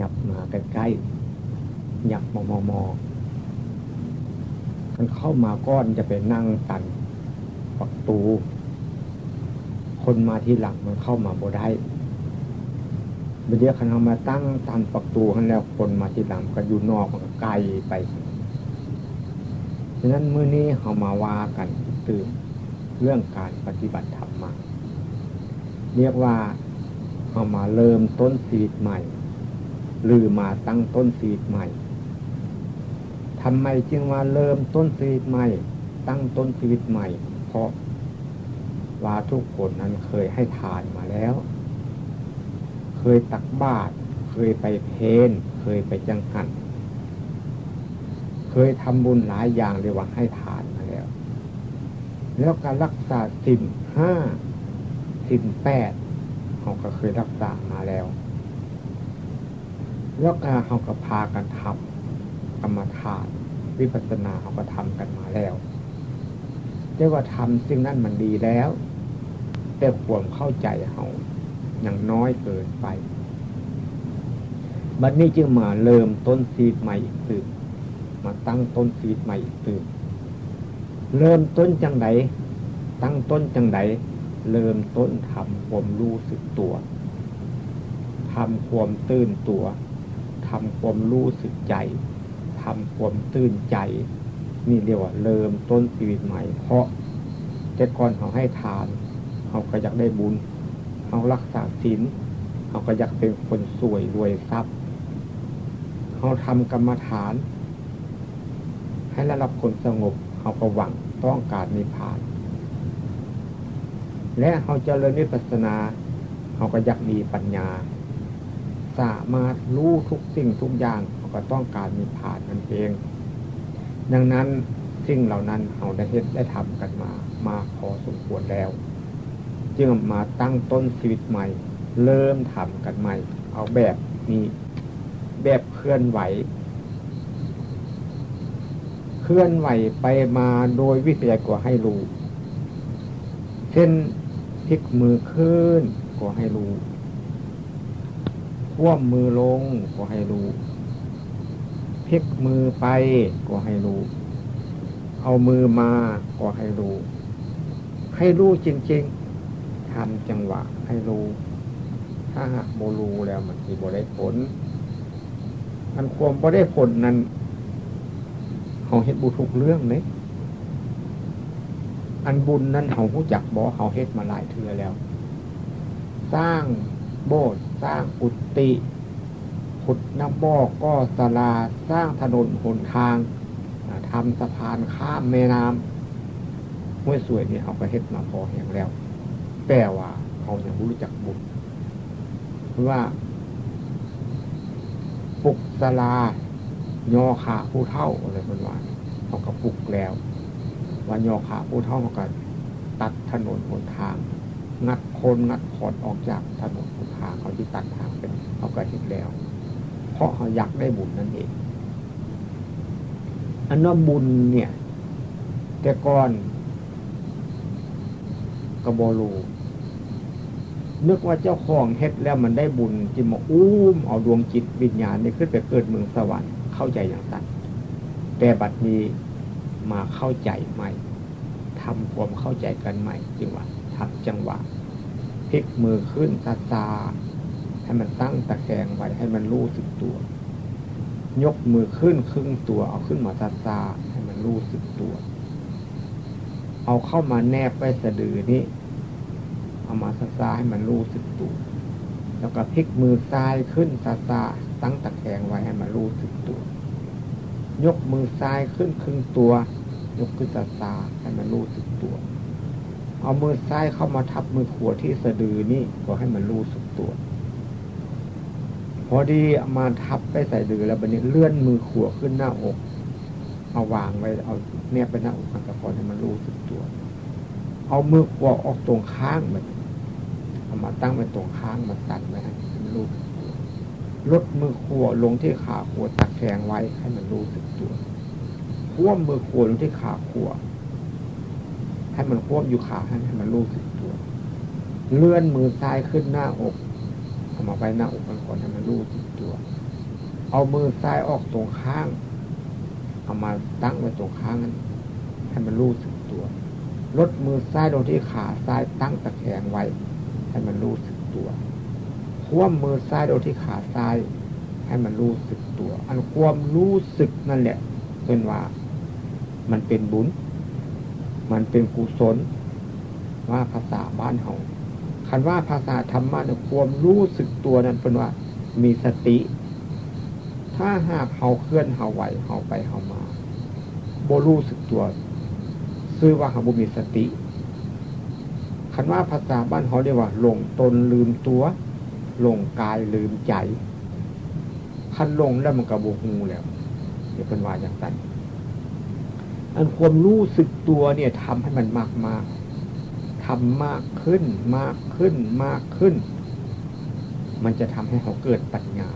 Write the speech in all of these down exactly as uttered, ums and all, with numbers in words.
ยับมาใกล้ๆ ยับมอมอมอ มันเข้ามาก่อนจะไปนั่งตันประตู คนมาทีหลังมันเข้ามาบ่ได้ บ่เดียวคันเอามาตั้งตันประตูหั้นแล้ว คนมาทีหลังก็อยู่นอกมันก็ไกลไป ฉะนั้นมื้อนี้เฮามาว่ากันตื่มเรื่องการปฏิบัติธรรมมา เรียกว่าเฮามาเริ่มต้นชีวิตใหม่ หรือมาตั้งต้นชีวิตใหม่ ทำไมจึงว่าเริ่มต้นชีวิตใหม่ ตั้งต้นชีวิตใหม่ เพราะว่าทุกคนนั้นเคยให้ทานมาแล้ว เคยตักบาตร เคยไปเพล เคยไปจังหัน เคยทำบุญหลายอย่างเรียกว่าให้ทานมาแล้ว แล้วก็รักษาศีลห้า ศีลแปด เฮาก็เคยรักษามาแล้ว แล้วก็เฮาก็พากันทำกรรมฐาน วิปัสสนาเฮาก็ทำกันมาแล้ว แต่ว่าทำสิ่งนั้นมันดีแล้ว แต่ความเข้าใจเฮายังน้อยเกินไป บัดนี้จึงมาเริ่มต้นชีวิตใหม่อีกตื่ม มาตั้งต้นชีวิตใหม่อีกตื่ม เริ่มต้นจังใด ตั้งต้นจังใด เริ่มต้นทำความรู้สึกตัว ทำความตื่นตัว ทำความรู้สึกใจ ทำความตื่นใจ นี่เรียกว่าเริ่มต้นชีวิตใหม่ เพราะแต่ก่อนเฮาให้ทาน เฮาก็อยากได้บุญ เฮารักษาศีล เฮาก็อยากเป็นคนสวยรวยทรัพย์ เฮาทำกรรมฐาน ให้ระดับคนสงบ เฮาก็หวังต้องการนิพพาน และเฮาเจริญวิปัสสนา เฮาก็อยากมีปัญญา สามารถรู้ทุกสิ่งทุกอย่าง เฮาก็ต้องการนิพพานนั่นเอง ดังนั้นสิ่งเหล่านั้นเฮาได้เฮ็ดได้ทำกันมา มาพอสมควรแล้ว จึงมาตั้งต้นชีวิตใหม่ เริ่มทำกันใหม่ เอาแบบนี้ แบบเคลื่อนไหว เคลื่อนไหวไปมาโดยวิธีใดก็ให้รู้ เช่นพลิกมือขึ้นก็ให้รู้ คว่ำมือลงก็ให้รู้ พลิกมือไปก็ให้รู้ เอามือมาก็ให้รู้ ให้รู้จริงๆ ทำจังหวะให้รู้ ถ้าหากบ่รู้แล้วมันสิบ่ได้ผล อันความบ่ได้ผลนั้น เฮาเฮ็ดบ่ถูกเรื่องเด้ อันบุญนั้นเฮารู้จักบ่ เฮาเฮ็ดมาหลายเทื่อแล้ว สร้างโบสถ์ สร้างกุฏิ ขุดน้ำบ่อ ก่อศาลา สร้างถนนหนทาง อ่า ทำสะพานข้ามแม่น้ำ ห้วยสวยนี่เฮาก็เฮ็ดมาพอแฮงแล้ว แต่ว่าเฮายังบ่รู้จักบุญ คือว่า ปลุกศาลา ย่อขาผู้เฒ่า อะไรเพิ่นว่า เฮาก็ปลุกแล้ว ว่าย่อขาผู้เฒ่า เฮาก็ตัดถนนหนทาง งัดโค่นงัดขอนออกจากถนนหนทาง เฮาสิตัดทางเป็น เฮาก็เฮ็ดแล้ว เพราะเฮาอยากได้บุญนั่นเอง อันว่าบุญเนี่ย แต่ก่อนก็บ่รู้ นึกว่าเจ้าของเฮ็ดแล้วมันได้บุญ จึงมาอุ้มเอาดวงจิตวิญญาณนี่ขึ้นไปเกิดเมืองสวรรค์ เข้าใจอย่างนั้น แต่บัดนี้มาเข้าใจใหม่ ทำความเข้าใจกันใหม่ จึงว่าทำจังหวะ พลิกมือขึ้นช้าๆ ให้มันตั้งตะแคงไว้ ให้มันรู้สึกตัว ยกมือขึ้นครึ่งตัว เอาขึ้นมาช้าๆ ให้มันรู้สึกตัว เอาเข้ามาแนบไว้สะดือนี้ เอามาช้าๆ ให้มันรู้สึกตัว แล้วก็พลิกมือซ้ายขึ้นช้าๆ ตั้งตะแคงไว้ให้มันรู้สึกตัว ยกมือซ้ายขึ้นครึ่งตัว ยกขึ้นช้าๆ ให้มันรู้สึกตัว เอามือซ้ายเข้ามาทับมือขวาที่สะดือนี้ ก็ให้มันรู้สึกตัว พอดีเอามาทับไปสะดือแล้ว บัดนี้เลื่อนมือขวาขึ้นหน้าอก เอาวางไว้ เอาแนบไปหน้าอก ก่อนให้มันรู้สึกตัว เอามือขวาออกตรงข้างมัน เอามาตั้งไว้ตรงข้าง มาตัดไว้ให้มันรู้สึกตัว ลดมือขวาลงที่ขาขวา ตะแคงไว้ให้มันรู้สึกตัว คว่ำมือขวาลงที่ขาขวา ให้มันคว่ำอยู่ขา ให้ ให้มันรู้สึกตัว เลื่อนมือซ้ายขึ้นหน้าอก เอามาไว้หน้าอกมันก่อน ให้มันรู้สึกตัว เอามือซ้ายออกตรงข้าง เอามาตั้งไว้ตรงข้างนั้น ให้มันรู้สึกตัว ลดมือซ้ายลงที่ขาซ้ายตั้งตะแคงไว้ ให้มันรู้สึกตัว คว่ำมือซ้ายลงที่ขาซ้าย ให้มันรู้สึกตัว อันความรู้สึกนั่นแหละ เป็นว่ามันเป็นบุญ มันเป็นกุศล ว่าภาษาบ้านเฮา คันว่าภาษาธรรมะเนี่ย ความรู้สึกตัวนั่นเป็นว่ามีสติ ถ้าหากเฮาเคลื่อนเฮาไหว เฮาไปเฮามา บ่รู้สึกตัว ซื่อว่าเฮาบ่มีสติ คันว่าภาษาบ้านเฮาเรียกว่าหลงตนลืมตัว หลงกายลืมใจ คันหลงแล้วมันก็บ่ฮู้แล้ว เดี๋ยวเพิ่นว่าจั่งซั้น อันความรู้สึกตัวเนี่ยทำให้มันมากๆ ทำมากขึ้น มากขึ้น มากขึ้น มันจะทำให้เฮาเกิดปัญญา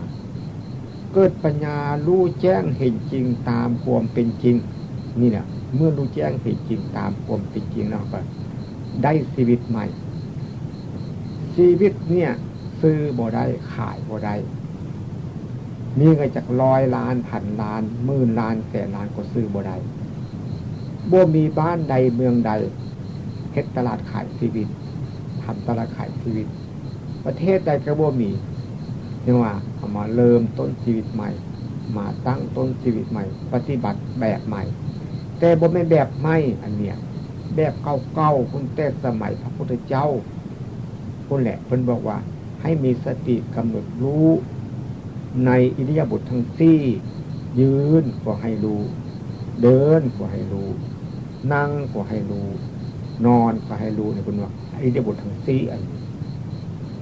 เกิดปัญญารู้แจ้งเห็นจริงตามความเป็นจริง นี่แหละ เมื่อรู้แจ้งเห็นจริงตามความเป็นจริงแล้วก็ได้ชีวิตใหม่ ชีวิตเนี่ยซื้อบ่ได้ ขายบ่ได้ มีเงินจักร้อยล้าน พันล้าน หมื่นล้าน แสนล้านก็ซื้อบ่ได้ บ่มีบ้านใดเมืองใด เฮ็ดตลาดขายชีวิต ทำตลาดขายชีวิต ประเทศใดก็บ่มี เรียกว่าเอามาเริ่มต้นชีวิตใหม่ มาตั้งต้นชีวิตใหม่ ปฏิบัติแบบใหม่ แต่บ่แม่นแบบใหม่อันเนี้ย แบบเก่าๆ พุ้น แต่สมัยพระพุทธเจ้าพุ้นแหละ เพิ่นบอกว่าให้มีสติกำหนดรู้ในอิริยาบถทั้งสี่ ยืนก็ให้รู้ เดินก็ให้รู้ นั่งก็ให้รู้ นอนก็ให้รู้เนี่ย เพิ่นว่าอิริยาบถทั้งสี่อันนี้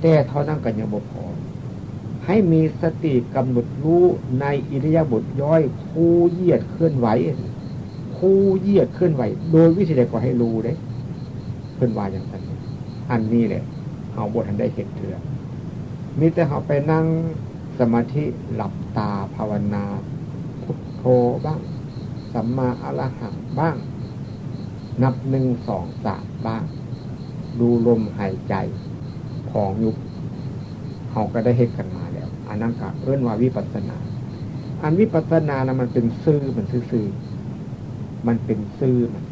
แต่เท่านั้นก็ยังบ่พอ ให้มีสติกำหนดรู้ในอิริยาบถย่อย คู่เหยียดเคลื่อนไหว คู่เหยียดเคลื่อนไหว โดยวิธีใดก็ให้รู้เด้ เพิ่นว่าอย่างนั้น อันนี้แหละ เฮาบ่ทันได้เฮ็ดเทื่อ มีแต่เฮาไปนั่งสมาธิ หลับตาภาวนา พุทโธบ้าง สัมมาอรหังบ้าง นับหนึ่ง สอง สาม บ้าง ดูลมหายใจ พองยุบ เฮาก็ได้เฮ็ดกันมาแล้ว อันนั้นก็เอิ้นว่าวิปัสสนา อันวิปัสสนานะมันเป็นซื่อมันซื่อๆ มันเป็นซื่อมัน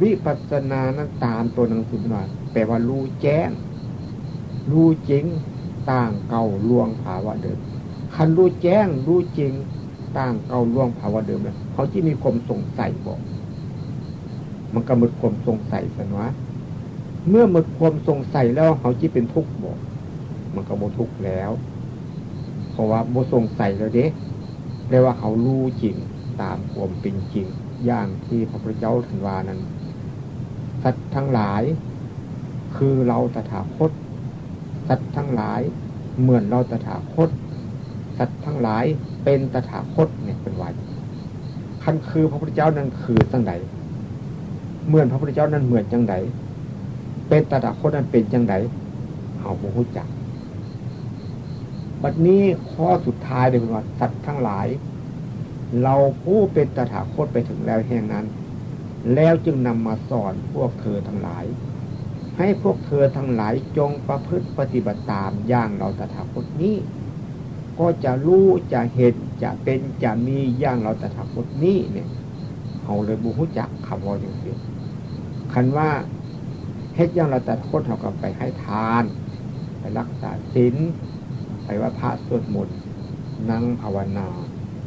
วิปัสสนานั้นตามตัวหนังสือมันว่า แปลว่ารู้แจ้ง รู้จริง ต่างเก่าล่วงภาวะเดิม คันรู้แจ้ง รู้จริง ต่างเก่าล่วงภาวะเดิมแล้ว เขาจะมีความสงสัยบ่ มันก็หมดความสงสัยซั่นวะ เมื่อหมดความสงสัยแล้วเขาจะเป็นทุกข์บ่ มันก็บ่ทุกข์แล้ว เพราะว่าบ่สงสัยแล้วเด้ เรียกว่าเขารู้จริงตามความเป็นจริง อย่างที่พระพุทธเจ้าท่านว่านั้น สัตว์ทั้งหลาย คือเราตถาคต สัตว์ทั้งหลาย เหมือนเราตถาคต สัตว์ทั้งหลายเป็นตถาคตเนี่ย เป็นว่า คันคือพระพุทธเจ้านั้นคือจั่งใด เหมือนพระพุทธเจ้านั้นเหมือนจั่งใด เป็นตถาคตนั้นเป็นจั่งใด เฮาบ่ฮู้จัก บัดนี้ข้อสุดท้ายเด้อ เพิ่นว่า สัตว์ทั้งหลาย เราผู้เป็นตถาคตไปถึงแล้วแห่งนั้น แล้วจึงนำมาสอนพวกเธอทั้งหลาย ให้พวกเธอทั้งหลายจงประพฤติปฏิบัติตามอย่างเราตถาคตนี้ ก็จะรู้จะเห็นจะเป็นจะมีอย่างเราตถาคตนี้เนี่ย เฮาเลยบ่ฮู้จักคำเว้าจั่งซี้ คันว่าเฮ็ดอย่างเราตถาคต เฮาก็ไปให้ทาน ไปรักษาศีล ไปไหว้พระสวดมนต์ นั่งภาวนา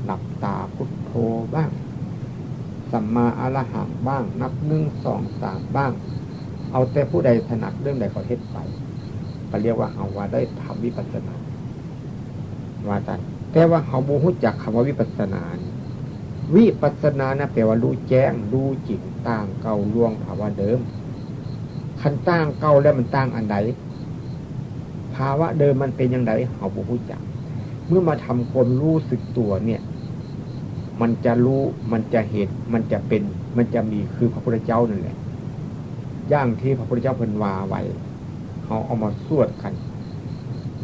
หลับตาพุทโธบ้าง สัมมาอรหังบ้าง นับหนึ่ง สอง สาม บ้าง เอาแต่ผู้ใดถนัดเรื่องใดก็เฮ็ดไป ก็เรียกว่าเฮาว่าได้ทำวิปัสสนา ว่าซั่น แต่ว่าเฮาบ่ฮู้จักคำว่าวิปัสสนานี่ วิปัสสนานะแปลว่ารู้แจ้ง รู้จริง ต่างเก่าล่วงภาวะเดิม คันต่างเก่าแล้วมันต่างอันใด ภาวะเดิมมันเป็นจั่งใด เฮาบ่ฮู้จัก เมื่อมาทำความรู้สึกตัวเนี่ย มันจะรู้ มันจะเห็น มันจะเป็น มันจะมี คือพระพุทธเจ้านั่นแหละ อย่างที่พระพุทธเจ้าเพิ่นว่าไว้ เฮาเอามาสวดกัน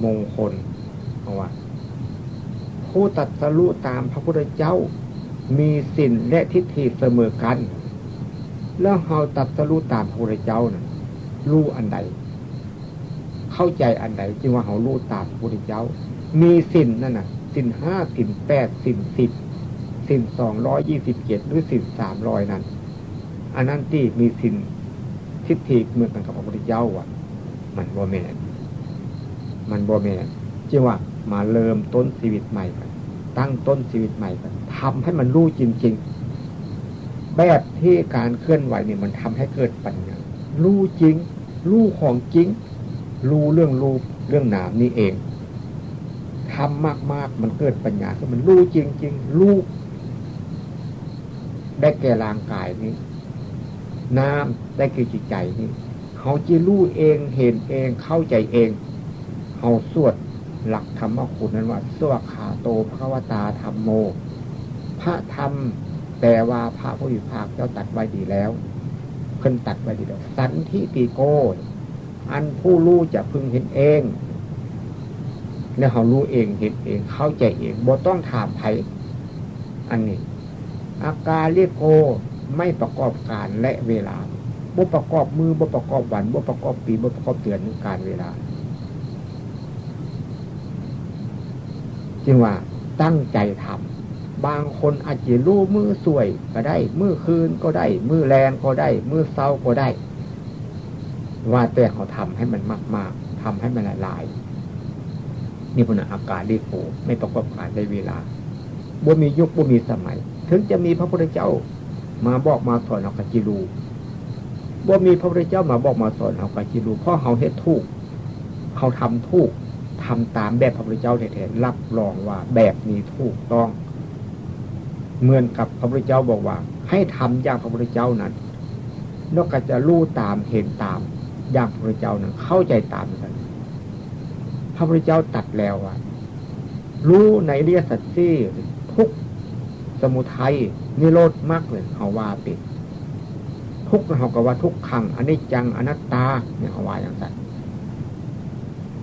มงคล เพราะว่า ผู้ตรัสรู้ตามพระพุทธเจ้า มีศีลและทิฏฐิเสมอกัน แล้วเฮาตรัสรู้ตามพระพุทธเจ้าน่ะ รู้อันใด เข้าใจอันใด จึงว่าเฮารู้ตามพระพุทธเจ้า มีศีลนั่นน่ะ ศีลห้า ศีลแปด ศีลสิบ ศีลสองร้อยยี่สิบเจ็ด หรือศีลสามร้อยนั้น อันนั้นตี้มีศีลทิฏฐิเหมือนกันกับพระพุทธเจ้าอ่ะ มันบ่แม่น มันบ่แม่น จึงว่ามาเริ่มต้นชีวิตใหม่กัน ตั้งต้นชีวิตใหม่กัน ทำให้มันรู้จริงๆ แบบที่การเคลื่อนไหวนี่มันทำให้เกิดปัญญา รู้จริง รู้ของจริง รู้เรื่องรูปเรื่องนามนี่เอง ทำมากๆ มันเกิดปัญญา คือมันรู้จริงๆ รู้ ได้แก่ร่างกายนี้ นามได้แก่จิตใจนี้ เขาจะรู้เอง เห็นเอง เข้าใจเอง เขาสวดหลักธรรมคุณนั้นว่า สวากขาโต ภควตา ธัมโม พระธรรม แปลว่าพระผู้มีพระภาคเจ้าตรัสไว้ดีแล้ว เพิ่นตรัสไว้ดีแล้ว สันทิฏฐิโก อันผู้รู้จะพึงเห็นเอง แล้วเขารู้เอง เห็นเอง เข้าใจเอง บ่ต้องถามไผ อันนี้ อากาลิโก ไม่ประกอบการและเวลา บ่ประกอบมือ บ่ประกอบวัน บ่ประกอบปี บ่ประกอบเดือน การเวลา จึงว่าตั้งใจทำ บางคนอาจจะรู้มื้อส่วยก็ได้ มื้อคืนก็ได้ มื้อแลงก็ได้ มื้อเช้าก็ได้ ว่าแต่เขาทำให้มันมากๆ ทำให้มันหลายๆ นี่พุทธะ อากาลิโก ไม่ประกอบการและเวลา บ่มียุค บ่มีสมัย ถึงจะมีพระพุทธเจ้ามาบอกมาสอน เขาก็จิรู้ บ่มีพระพุทธเจ้ามาบอกมาสอน เขาก็จิรู้ เพราะเขาเฮ็ดถูก เขาทำถูก ทำตามแบบพระพุทธเจ้าแท้ๆ รับรองว่าแบบนี้ถูกต้อง เหมือนกับพระพุทธเจ้าบอกว่า ให้ทำอย่างพระพุทธเจ้านั้น นอกจากจะรู้ตาม เห็นตาม อย่างพระพุทธเจ้านั้น เข้าใจตามนั้น พระพุทธเจ้าตรัสแล้วว่า รู้ในอริยสัจสี่ ทุกข์ สมุทัย นิโรธ มรรค เนี่ย เขาว่าเป็นทุกข์ เขาก็ว่าทุกขัง อนิจจัง อนัตตา เนี่ย เขาว่าอย่างนั้น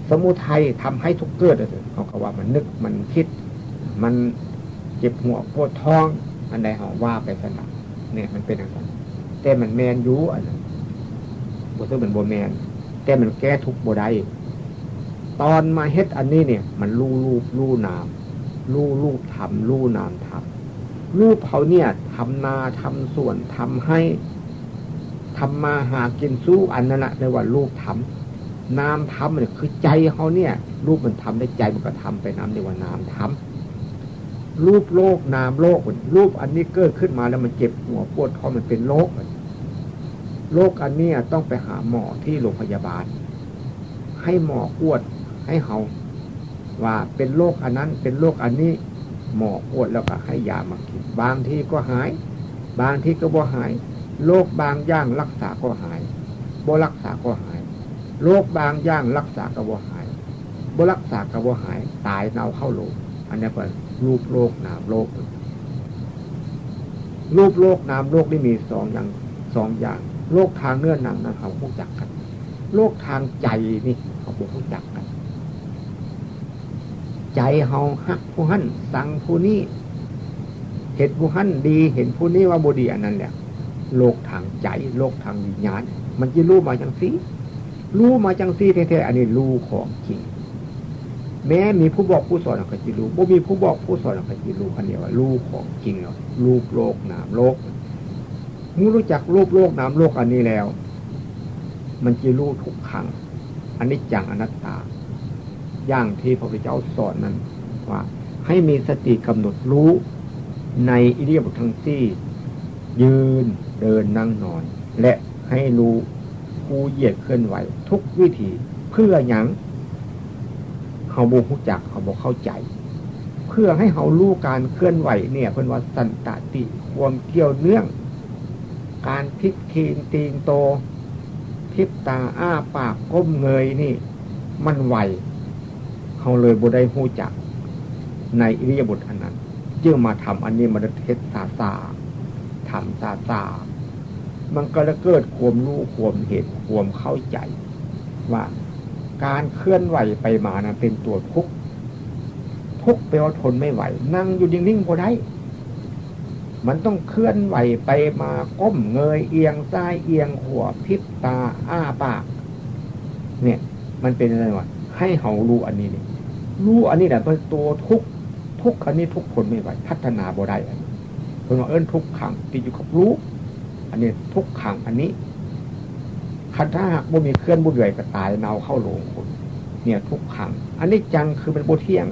สมุทัยทำให้ทุกข์เกิด เขาก็ว่ามันนึก มันคิด มันเจ็บหัวปวดท้อง อันใดเขาว่าไปซั่นน่ะ เนี่ย มันเป็นอย่างนั้น แต่มันแม่นอยู่ อันนั้น บ่ถือมันบ่แม่น แต่มันแก้ทุกข์บ่ได้ ตอนมาเฮ็ดอันนี้เนี่ย มันรู้รูปรู้นาม รู้รูปธรรม รู้นามธรรม รูปเขาเนี่ย ทำนา ทำสวน ทำไฮ่ ทำมาหากิน สู้อันนั้นน่ะ เรียกว่ารูปธรรม นามธรรมเนี่ย คือใจเขาเนี่ย รูปมันทำได้ ใจมันก็ทำไปนำ เรียกว่านามธรรม รูปโลก นามโลก รูปอันนี้เกิดขึ้นมาแล้วมันเจ็บหัวปวดท้อง มันเป็นโรค โรคอันเนี้ยต้องไปหาหมอที่โรงพยาบาล ให้หมอกวดให้เขา ว่าเป็นโรคอันนั้น เป็นโรคอันนี้ หมอกวดแล้วก็ให้ยามากิน บางทีก็หาย บางทีก็บ่หาย โรคบางอย่างรักษาก็หาย บ่รักษาก็หาย โรคบางอย่างรักษาก็บ่หาย บ่รักษาก็บ่หาย ตายเน่าเข้าโลง อันนี้เป็นรูปโลก นามโลก รูปโลก นามโลกนี่มีสองอย่าง สองอย่าง โลกทางเนื้อหนังนั้นเขารู้จักกัน โลกทางใจนี่เขาบ่รู้จักกัน ใจเขาฮักผู้หั้น สังผู้นี้ เห็นผู้หั้นดี เห็นผู้นี้ว่าบ่ดี อันนั้นแหละ โลกทางใจ โลกทางวิญญาณ มันจะรู้มาจังซี่ รู้มาจังซี่แท้ๆ อันนี้รู้ของจริง แม้มีผู้บอกผู้สอนก็จะรู้ บ่มีผู้บอกผู้สอนก็จะรู้ อันนี้ว่ารู้ของจริงแล้ว รูปโลก นามโลก เมื่อรู้จักรูปโลก นามโลกอันนี้แล้ว มันจะรู้ทุกขัง อนิจจัง อนัตตา อย่างที่พระพุทธเจ้าสอนนั้น ว่าให้มีสติกำหนดรู้ในอิริยาบถทั้งสี่ ยืน เดิน นั่ง นอน และให้รู้ผู้เหยียดเคลื่อนไหวทุกวิถี เพื่อหยัง เขาบ่รู้จัก เขาบ่เข้าใจ เพื่อให้เขารู้การเคลื่อนไหวเนี่ย เพิ่นว่าสันตติ ความเกี่ยวเนื่อง การพลิกทีนตีนโต พลิบตาอ้าปากก้มเงยนี่ มันไว เขาเลยบ่ได้รู้จักในอิริยาบถอันนั้น จึงมาทำอันนี้ มาเฮ็ดซาซา ทำซาซา มันก็เลยเกิดความรู้ ความเห็น ความเข้าใจ ว่าการเคลื่อนไหวไปมานั้นเป็นตัวทุกข์ ทุกข์แปลว่าทนไม่ไหว นั่งอยู่นิ่งๆบ่ได้ มันต้องเคลื่อนไหวไปมา ก้มเงย เอียงซ้ายเอียงขวา พลิบตาอ้าปาก เนี่ย มันเป็นอะไรวะ ให้เขารู้อันนี้เนี่ย รู้อันนี้แหละเป็นตัวทุกข์ ทุกข์อันนี้ทุกข์ทนไม่ไหว พัฒนาบ่ได้ อันนี้เพิ่นว่าเอิ้นทุกขัง ติดอยู่กับรูป อันนี้ทุกขัง อันนี้ คันถ้าหากบ่มีเคลื่อนบ่ไหวก็ตายเน่าเข้าโลงคน เนี่ยทุกขัง อนิจจังคือมันบ่เที่ยง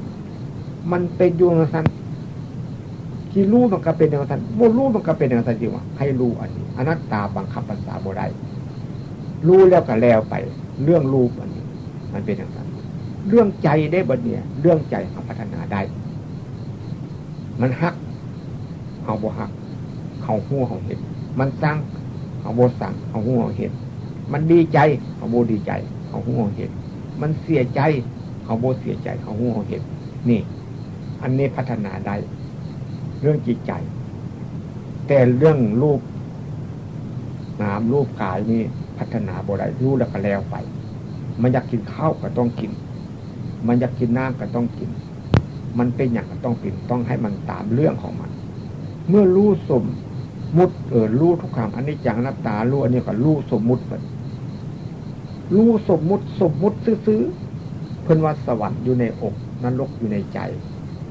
มันเป็นอยู่จั่งซั่น สิรู้มันก็เป็นจั่งซั่น บ่รู้มันก็เป็นจั่งซั่น จึงว่าให้รู้อันนี้ อนัตตาบังคับบัญชาบ่ได้ รู้แล้วก็แล้วไป เรื่องรูปอันนี้ มันเป็นจั่งซั่น เรื่องใจเด้บัดเนี่ย เรื่องใจเฮาพัฒนาได้ มันฮัก เฮาบ่ฮัก เฮาฮู้เฮาเห็น มันซัง เฮาบ่ซัง เฮาฮู้เฮาเห็น มันดีใจ เฮาบ่ดีใจ เฮาฮู้เฮาเห็น มันเสียใจ เฮาบ่เสียใจ เฮาฮู้เฮาเห็น นี่ อันนี้พัฒนาได้ เรื่องจิตใจ แต่เรื่องรูป นามรูปกายนี่พัฒนาบ่ได้ รู้แล้วก็แล้วไป มันอยากกินข้าวก็ต้องกิน มันอยากกินน้ำก็ต้องกิน มันเป็นหยังก็ต้องเป็น ต้องให้มันตามเรื่องของมัน เมื่อรู้สมมุติ เออ รู้ทุกขัง อนิจจัง อนัตตา รู้อันนี้ก็รู้สมมุติไป รู้สมมุติ สมมุติซื่อๆ เพิ่นว่าสวรรค์อยู่ในอก นรกอยู่ในใจ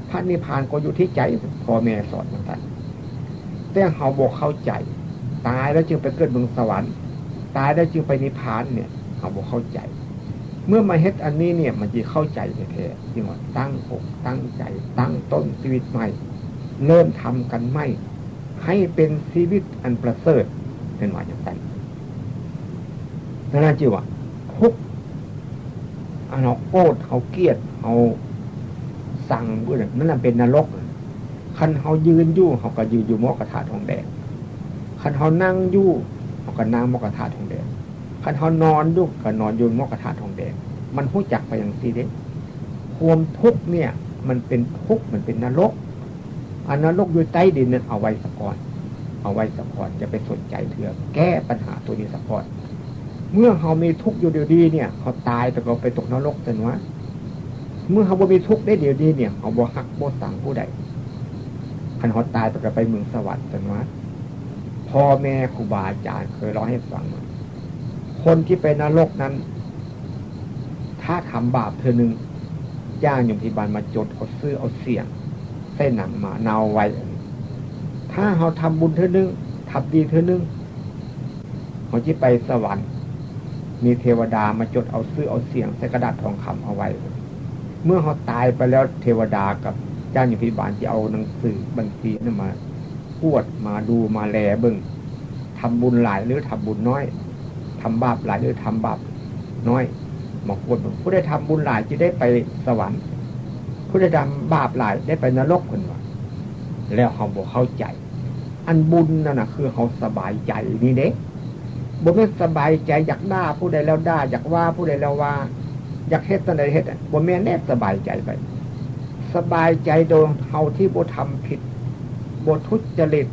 พระนิพพานก็อยู่ที่ใจ พ่อแม่สอนมาตัน แต่เฮาบ่เข้าใจ ตายแล้วจึงไปเกิดเมืองสวรรค์ ตายแล้วจึงไปนิพพานเนี่ย เฮาบ่เข้าใจ เมื่อมาเฮ็ดอันนี้เนี่ย มันจะเข้าใจแท้ๆ จึงว่าตั้งอกตั้งใจ ตั้งต้นชีวิตใหม่ เริ่มทำกันใหม่ ให้เป็นชีวิตอันประเสริฐ เป็นว่าอย่างนั้น นั่นนะจิว่าทุกข์ อันเฮาโกรธ เฮาเกลียด เฮาซัง นั่นน่ะเป็นนรก คันเฮายืนอยู่ เฮาก็ยืนอยู่หม้อกระทะทองแดง คันเฮานั่งอยู่ เฮาก็นั่งหม้อกระทะทองแดง คันเฮานอนอยู่ก็นอนอยู่หม้อกระทะทองแดง มันฮู้จักไปจั่งซี้เด้ ความทุกข์เนี่ย มันเป็นทุกข์ มันเป็นนรก อันนรกอยู่ใต้ดินเนี่ย เอาไว้ซะก่อน เอาไว้ซะก่อน อย่าไปสนใจเถื่อ แก้ปัญหาตัวนี้ซะก่อน เมื่อเฮามีทุกข์อยู่เดี๋ยวนี้เนี่ย เฮาตายไปก็ไปตกนรกซั่นวะ เมื่อเฮาบ่มีทุกข์ได้เดี๋ยวนี้เนี่ย เฮาบ่ฮักบ่ซังผู้ใด คันเฮาตายไปก็ไปเมืองสวรรค์ซั่นวะ พ่อแม่ครูบาอาจารย์เคยเล่าให้ฟังว่า คนที่ไปนรกนั้น ถ้าทำบาปเทื่อหนึ่ง จ้างยมพยาบาลมาจดเอาชื่อเอาเสียง ใส่หนังหมาเน่าไว้ ถ้าเฮาทำบุญเทื่อหนึ่ง ทำดีเทื่อหนึ่ง เฮาสิไปสวรรค์ มีเทวดามาจดเอาชื่อเอาเสียงใส่กระดาษทองคำเอาไว้ เมื่อเฮาตายไปแล้ว เทวดากับจ้างยมพยาบาลสิเอาหนังสือบัญชีนั้นมา กวดมาดูมาแลเบิ่ง ทำบุญหลายหรือทำบุญน้อย ทำบาปหลายหรือทำบาปน้อย มากวดเบิ่ง ผู้ใดทำบุญหลายสิได้ไปสวรรค์ ผู้ใดทำบาปหลายได้ไปนรก เพิ่นว่า แล้วเฮาบ่เข้าใจ อันบุญนั่นน่ะ คือเฮาสบายใจนี่เด้ บ่แม่นสบายใจอยากด่าผู้ใดแล้วด่า อยากว่าผู้ใดแล้วว่า อยากเฮ็ดจั่งใดเฮ็ดอะ บ่แม่นแน่สบายใจไป สบายใจโดยเฮาที่บ่ทำผิด บ่ทุจริต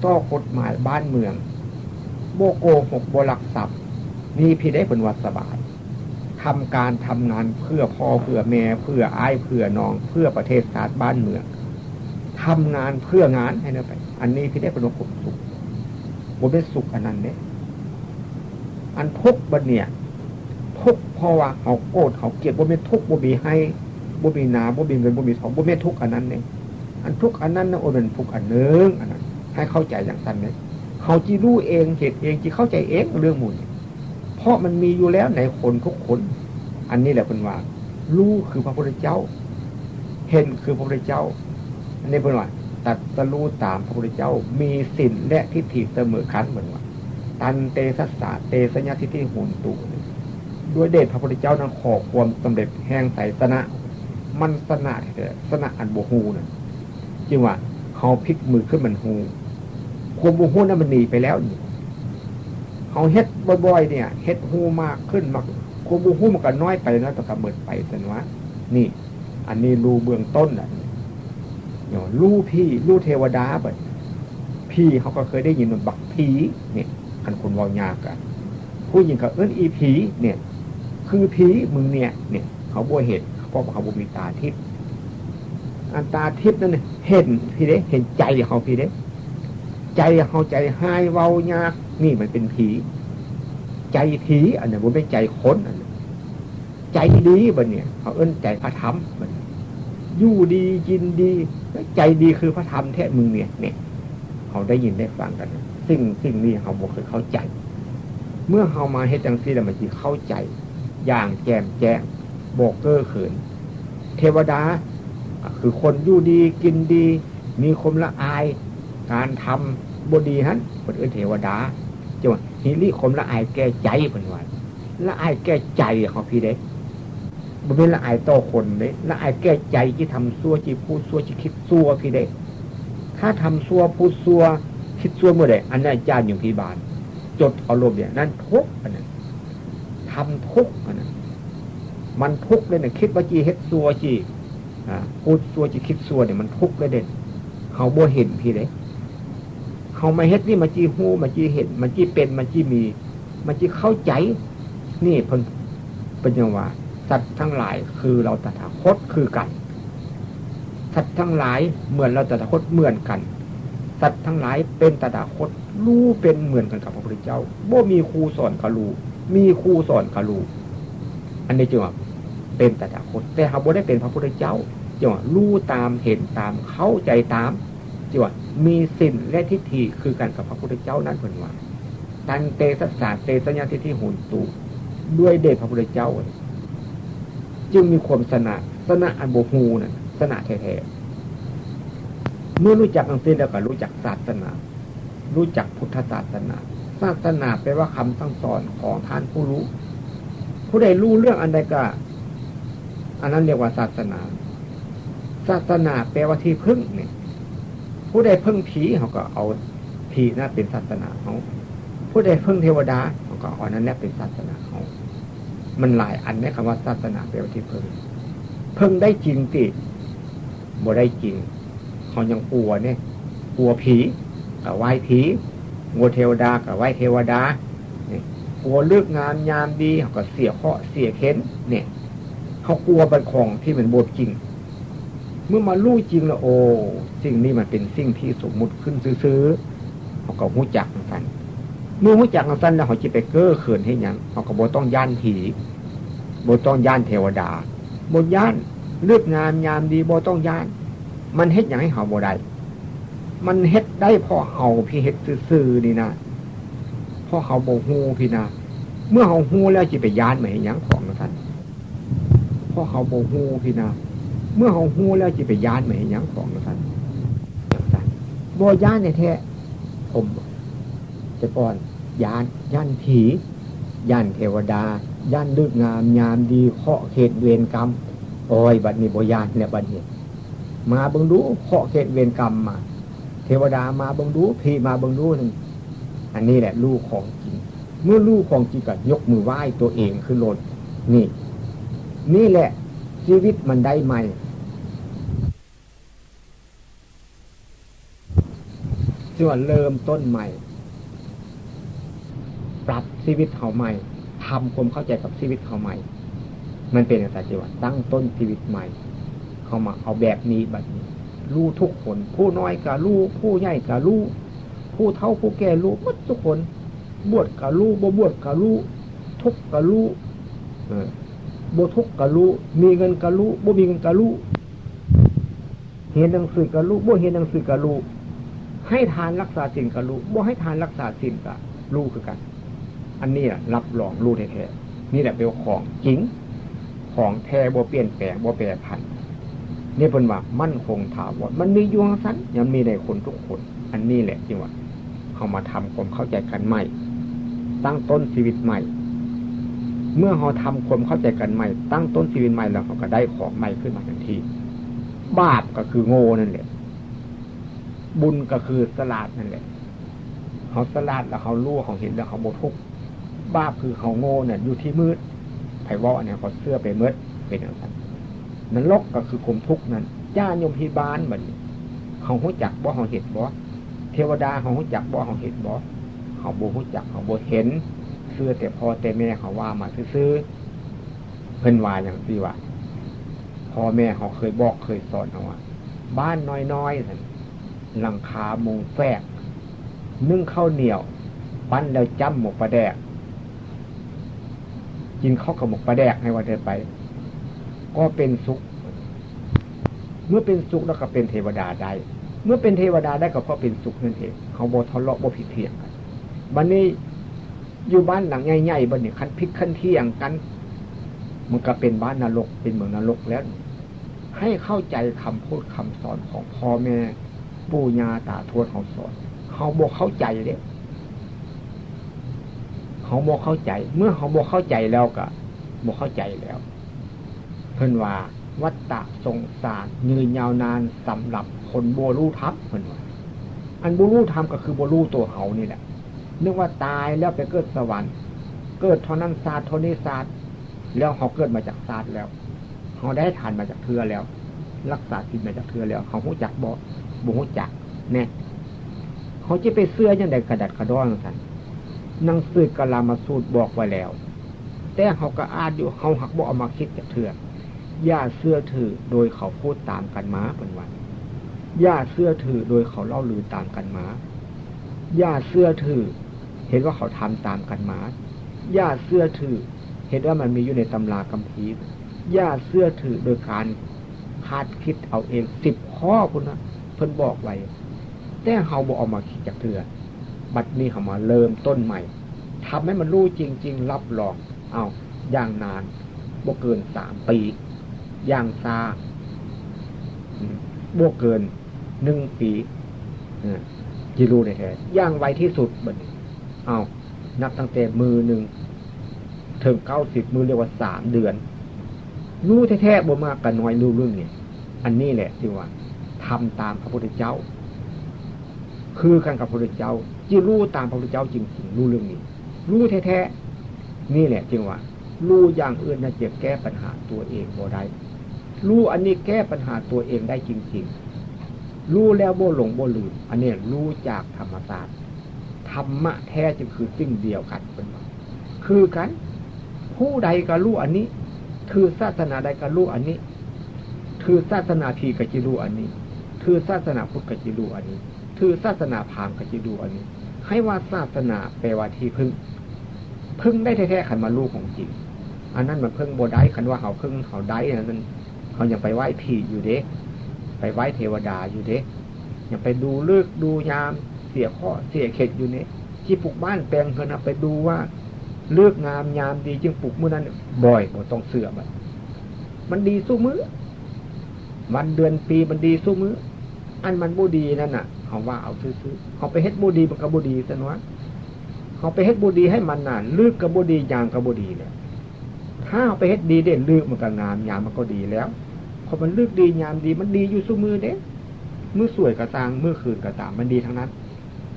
ต่อกฎหมายบ้านเมือง บ่โกหก บ่ลักทรัพย์ นี่พีเด้เพิ่นว่าสบาย ทำการทำงานเพื่อพ่อเพื่อแม่ เพื่ออ้ายเพื่อน้อง เพื่อประเทศชาติบ้านเมือง ทำงานเพื่องานให้นั่นไป อันนี้พีเด้เพิ่นว่าความสุข บ่แม่นสุขอันนั้นเด้ อันทุกข์บัดเนี่ย ทุกข์เพราะว่าเฮาโกรธเฮาเกลียด บ่แม่นทุกข์ บ่มีไฮ่ บ่มีนา บ่มีเงิน บ่มีทอง บ่แม่นทุกข์อันนั้นเด้ อันทุกข์อันนั้นนะ โอ้ แม่นทุกข์อันหนึ่ง อันนั้น ให้เข้าใจอย่างซั่นเด้ เฮาสิรู้เอง เห็นเอง สิเข้าใจเองเรื่องหมู่นี้ เพราะมันมีอยู่แล้วในคนทุกคน อันนี้แหละเพิ่นว่า รู้คือพระพุทธเจ้า เห็นคือพระพุทธเจ้า อันนี้เพิ่นว่า ตรัสรู้ตามพระพุทธเจ้า มีศีลและทิฏฐิเสมอกัน เพิ่นว่า ตันเตสัสสะ เตสัญญาทิฏฐิโหนตุ ด้วยเดชพระพุทธเจ้านั้น ขอความสำเร็จแห่งไสยชนะ มันชนะแท้ๆ ชนะอันบ่ฮู้นั่น จึงว่าเฮาพลิกมือขึ้นมันฮู้ ความบ่ฮู้นั้นมันหนีไปแล้วนี่ เฮาเฮ็ดบ่อยๆ เนี่ย เฮ็ดฮู้มากขึ้นมาก ความบ่ฮู้มันก็น้อยไป น้อยไปก็หมดไป ซั่นว่า นี่ อันนี้รู้เบื้องต้นน่ะ เนาะ รู้ผี รู้เทวดาบัด ผีเฮาก็เคยได้ยินว่าบักผี นี่ คันคนเว้ายากอะ ผู้หญิงก็เอิ้นอีผี เนี่ย คือผีมึงเนี่ย เนี่ย เขาบ่เห็น เพราะว่าเขาบ่มีตาทิพย์ อันตาทิพย์นั่นน่ะเห็นพีเด้ เห็นใจเฮาพีเด้ ใจเฮาใจฮ้ายเว้ายาก นี่มันเป็นผี ใจผี อันนั้นบ่แม่นใจคน อันนั้น ใจดีบัดเนี่ย เขาเอิ้นใจพระธรรมบัดนี้ อยู่ดีกินดี ใจดีคือพระธรรมแท้มึงเนี่ย เนี่ย เขาได้ยินได้ฟังกัน สิ่งสิ่งนี้เขาบ่เคยเข้าใจ เมื่อเขามาเฮ็ดจังซี่แล้วมันสิเข้าใจ อย่างแจ่มแจ้ง บ่เก้อเขิน เทวดา ก็คือคนอยู่ดีกินดี มีความละอาย การทำบ่ดีหั้น เพิ่นเอิ้นเทวดา จังว่า หิริ ความละอายแก่ใจ เพิ่นว่า ละอายแก่ใจเขาพี้เด้ บ่แม่นละอายต่อคนเด้ ละอายแก่ใจที่ทำชั่ว ที่พูดชั่ว ที่คิดชั่วพี้เด้ ถ้าทำชั่ว พูดชั่ว คิดชั่วเมื่อใด อันนั้นอาจารย์อยู่ที่บ้าน จดเอาโลดเนี่ย นั่นทุกข์อันนั้น ทำทุกข์อันนั้น มันทุกข์เลยเนี่ย คิดว่าจีเฮ็ดชั่วจี อ่า พูดชั่วจีคิดชั่วเนี่ย มันทุกข์เลยเด้ เขาบ่เห็นพี้เด้ เขามาเฮ็ดนี่ มาจีฮู้ มาจีเห็น มาจีเป็น มาจีมี มาจีเข้าใจ นี่เพิ่น เพิ่นยังว่า สัตว์ทั้งหลายคือเราตถาคตคือกัน สัตว์ทั้งหลายเหมือนเราตถาคตเหมือนกัน สัตว์ทั้งหลายเป็นตถาคต รู้เป็นเหมือนกันกับพระพุทธเจ้า บ่มีครูสอนก็รู้ มีครูสอนก็รู้ อันนี้จึงว่าเป็นตถาคต แต่เขาบ่ได้เป็นพระพุทธเจ้า จึงว่ารู้ตาม เห็นตาม เข้าใจตาม จึงว่ามีศีลและทิฏฐิคือกันกับพระพุทธเจ้านั้น เพิ่นว่า ตันเตสัสสาเตสัญญาทิฏฐิโหนตุ ด้วยเดชพระพุทธเจ้า จึงมีความชนะ ชนะอันบ่ฮู้นั่น ชนะแท้ๆ เมื่อรู้จักจังซี่แล้วก็รู้จักศาสนา รู้จักพุทธศาสนา ศาสนาแปลว่าคำสั่งสอนของท่านผู้รู้ ผู้ใดรู้เรื่องอันใดก็ อันนั้นเรียกว่าศาสนา ศาสนาแปลว่าที่พึ่งเนี่ย ผู้ใดพึ่งผีเขาก็เอาผีนั่นเป็นศาสนาเขา ผู้ใดพึ่งเทวดาเขาก็เอาอันนั้นแหละเป็นศาสนาเขา มันหลายอันในคำว่าศาสนาแปลว่าที่พึ่ง พึ่งได้จริงติ บ่ได้จริง เขายังกลัวเนี่ย กลัวผีก็ไหว้ผี กลัวเทวดาก็ไหว้เทวดา นี่ กลัวฤกษ์งามยามดีเขาก็เสียเคราะห์เสียเข็ญ เนี่ย เขากลัวบัดของที่มันบ่จริง เมื่อมารู้จริงแล้ว โอ้ สิ่งนี้มันเป็นสิ่งที่สมมุติขึ้นซื่อๆ เขาก็ฮู้จักจังซั่น เมื่อฮู้จักจังซั่นแล้ว เขาสิไปเก้อเขินเฮ็ดหยัง เขาก็บ่ต้องย้านผี บ่ต้องย้านเทวดา บ่ย้านฤกษ์งามยามดี บ่ต้องย้าน มันเฮ็ดหยังให้เขาบ่ได้ มันเฮ็ดได้เพราะเขาพี้เฮ็ดซื่อๆ นี่นะ เพราะเขาบ่ฮู้พี้นะ เมื่อเขาฮู้แล้วสิไปย้านมาเฮ็ดหยังของจังซั่น เพราะเขาบ่ฮู้พี้นะ เมื่อเขาฮู้แล้วสิไปย้านมาเฮ็ดหยังของจังซั่น จังซั่น บ่ย้านแท้ๆ ผมแต่ก่อนย้าน ย้านผี ย้านเทวดา ย้านฤกษ์งามยามดี เคราะห์เข็ญเวรกรรม โอ้ย บัดนี้บ่ย้านแล้ว บัดนี้ มาเบิ่งดู เคราะห์เข็ญเวรกรรมมา เทวดามาเบิ่งดู ผีมาเบิ่งดูนั่น อันนี้แหละรู้ของจริง เมื่อรู้ของจริงก็ยกมือไหว้ตัวเองขึ้นโลด นี่ นี่แหละชีวิตมันได้ใหม่ ส่วนเริ่มต้นใหม่ ปรับชีวิตเขาใหม่ ทำความเข้าใจกับชีวิตเขาใหม่ มันเป็นจังซั่น ที่ว่าตั้งต้นชีวิตใหม่ เขามาเอาแบบนี้บัดนี้ รู้ทุกคน ผู้น้อยก็รู้ ผู้ใหญ่ก็รู้ ผู้เฒ่าผู้แก่รู้ หมดทุกคน บวชก็รู้ บ่บวชก็รู้ ทุกข์ก็รู้ เออ บ่ทุกข์ก็รู้ มีเงินก็รู้ บ่มีเงินก็รู้ เรียนหนังสือก็รู้ บ่เรียนหนังสือก็รู้ ให้ทานรักษาศีลก็รู้ บ่ให้ทานรักษาศีลก็รู้คือกัน อันนี้ล่ะรับรองรู้แท้ๆ นี่แหละเป็นของจริง ของแท้บ่เปลี่ยนแปลง บ่แปรผัน นี่เพิ่นว่ามั่นคงถาวร มันมีอยู่จังซั่น ยังมีในคนทุกคน อันนี้แหละที่ว่า เขามาทำความเข้าใจกันใหม่ ตั้งต้นชีวิตใหม่ เมื่อเขาทำความเข้าใจกันใหม่ ตั้งต้นชีวิตใหม่แล้วเขาก็ได้ของใหม่ขึ้นมาทันที บาปก็คือโง่นั่นแหละ บุญก็คือฉลาดนั่นแหละ เขาฉลาดแล้วเขารู้ เขาเห็นแล้วเขาบ่ทุกข์ บาปคือเขาโง่เนี่ยอยู่ที่มืด ไผเว้าอันนี้เขาเชื่อไปหมด เป็นจังซั่น นรกก็คือความทุกข์นั่น จ้าโยมพิบาลบัดนี้ เขาฮู้จักบ่ เขาเห็นบ่ เทวดาเขาฮู้จักบ่ เขาเห็นบ่ เขาบ่ฮู้จัก เขาบ่เห็น เชื่อแต่พ่อแต่แม่เขาว่ามาซื่อๆ เพิ่นว่าจังซี่ว่า พ่อแม่เขาเคยบอกเคยสอนเขาว่า บ้านน้อยๆ ซั่น หลังคามุงแฝก นึ่งข้าวเหนียว ปั้นแล้วจ้ำหมกปลาแดก กินข้าวกับหมกปลาแดกให้ว่าเดินไป ก็เป็นสุข เมื่อเป็นสุขแล้วก็เป็นเทวดาได้ เมื่อเป็นเทวดาได้ก็เพราะเป็นสุขนั่นเอง เขาบ่ทะเลาะบ่ผิดเถียงกัน บัดนี้อยู่บ้านหลังใหญ่ๆ บัดนี้คันผิดคันเถียงกัน มันก็เป็นบ้านนรก เป็นเมืองนรกแล้ว ให้เข้าใจคำพูดคำสอนของพ่อแม่ปู่ย่าตาทวดเขาสอน เขาบ่เข้าใจเด้ เขาบ่เข้าใจ เมื่อเขาบ่เข้าใจแล้วก็บ่เข้าใจแล้ว เพิ่นว่าวัฏฏะสงสารยืนยาวนานสำหรับคนบ่รู้ธรรม เพิ่นว่า อันบ่รู้ธรรมก็คือบ่รู้ตัวเขานี่แหละ นึกว่าตายแล้วไปเกิดสวรรค์ เกิดเท่านั้นชาติเท่านี้ชาติ แล้วเขาเกิดมาจากชาติแล้ว เขาได้ทานมาจากเทื่อแล้ว รักษาศีลมาจากเทื่อแล้ว เขาฮู้จักบ่ บ่ฮู้จัก แน่ เขาจะไปเชื่อจั่งใดกระดัดกระดอนซั่น หนังสือกาลามาสูตรบอกไว้แล้ว แต่เขาก็อ่านอยู่ เขาหักบ่เอามาคิดจักเทื่อ อย่าเชื่อถือโดยเขาพูดตามกันมา เพิ่นว่า อย่าเชื่อถือโดยเขาเล่าลือตามกันมา อย่าเชื่อถือเห็นว่าเขาทำตามกันมา อย่าเชื่อถือเห็นว่ามันมีอยู่ในตำราคัมภีร์ อย่าเชื่อถือโดยการคาดคิดเอาเอง สิบข้อพุ้นนะ เพิ่นบอกไว้ แต่เขาบ่เอามาคิดจักเทื่อ บัดนี้เขามาเริ่มต้นใหม่ ทำให้มันรู้จริงๆ รับรอง เอา อย่างนาน บ่เกินสามปี อย่างช้า อืม บ่เกินหนึ่งปี เออ จิรู้แท้ๆ อย่างไวที่สุดบัดนี้ เอา นับตั้งแต่มื้อหนึ่ง ถึงเก้าสิบมื้อ เรียกว่าสามเดือน รู้แท้ๆ บ่มากก็น้อย รู้เรื่องนี้ อันนี้แหละที่ว่าทำตามพระพุทธเจ้า คือกันกับพระพุทธเจ้า จิรู้ตามพระพุทธเจ้าจริงๆ รู้เรื่องนี้ รู้แท้ๆ นี่แหละจึงว่า รู้อย่างอื่นน่ะจะแก้ปัญหาตัวเองบ่ได้ รู้อันนี้แก้ปัญหาตัวเองได้จริงๆ รู้แล้วบ่หลงบ่ลืม อันนี้รู้จากธรรมชาติ ธรรมะแท้จึงคือสิ่งเดียวกัน เพิ่นว่า คือกัน ผู้ใดก็รู้อันนี้ ถือศาสนาใดก็รู้อันนี้ ถือศาสนาผีก็จิรู้อันนี้ ถือศาสนาพุทธก็จิรู้อันนี้ ถือศาสนาพราหมณ์ก็จิรู้อันนี้ ให้ว่าศาสนาแปลว่าที่พึ่ง พึ่งได้แท้ๆ คันมารู้ของจริง อันนั้นมันพึ่งบ่ได้ คันว่าเขาพึ่งเขาได้อันนั้น เขายังไปไหว้ผีอยู่เด้ ไปไหว้เทวดาอยู่เด้ ยังไปดูฤกษ์ดูยาม เสียเคราะห์เสียเข็ญอยู่เนี่ย ที่ปลูกบ้านแปลงเฮือนน่ะ ไปดูว่าฤกษ์งามยามดีจึงปลูกมื้อนั้น บ่อย บ่ต้องเชื่อมัน มันดีสู้มื้อ วันเดือนปีมันดีสู้มื้อ อันมันบ่ดีนั่นน่ะ เขาว่าเอาซื่อๆ เขาไปเฮ็ดบ่ดีมันก็บ่ดีซั่นวะ เขาไปเฮ็ดบ่ดีให้มันน่ะ ฤกษ์ก็บ่ดี ยามก็บ่ดีแหละ ถ้าเขาไปเฮ็ดดีเด้ ฤกษ์มันก็งาม ยามมันก็ดีแล้ว เพราะมันฤกษ์ดียามดี มันดีอยู่ซุมื้อเด้ มื้อสวยก็ตาม มื้อคืนก็ตาม มันดีทั้งนั้น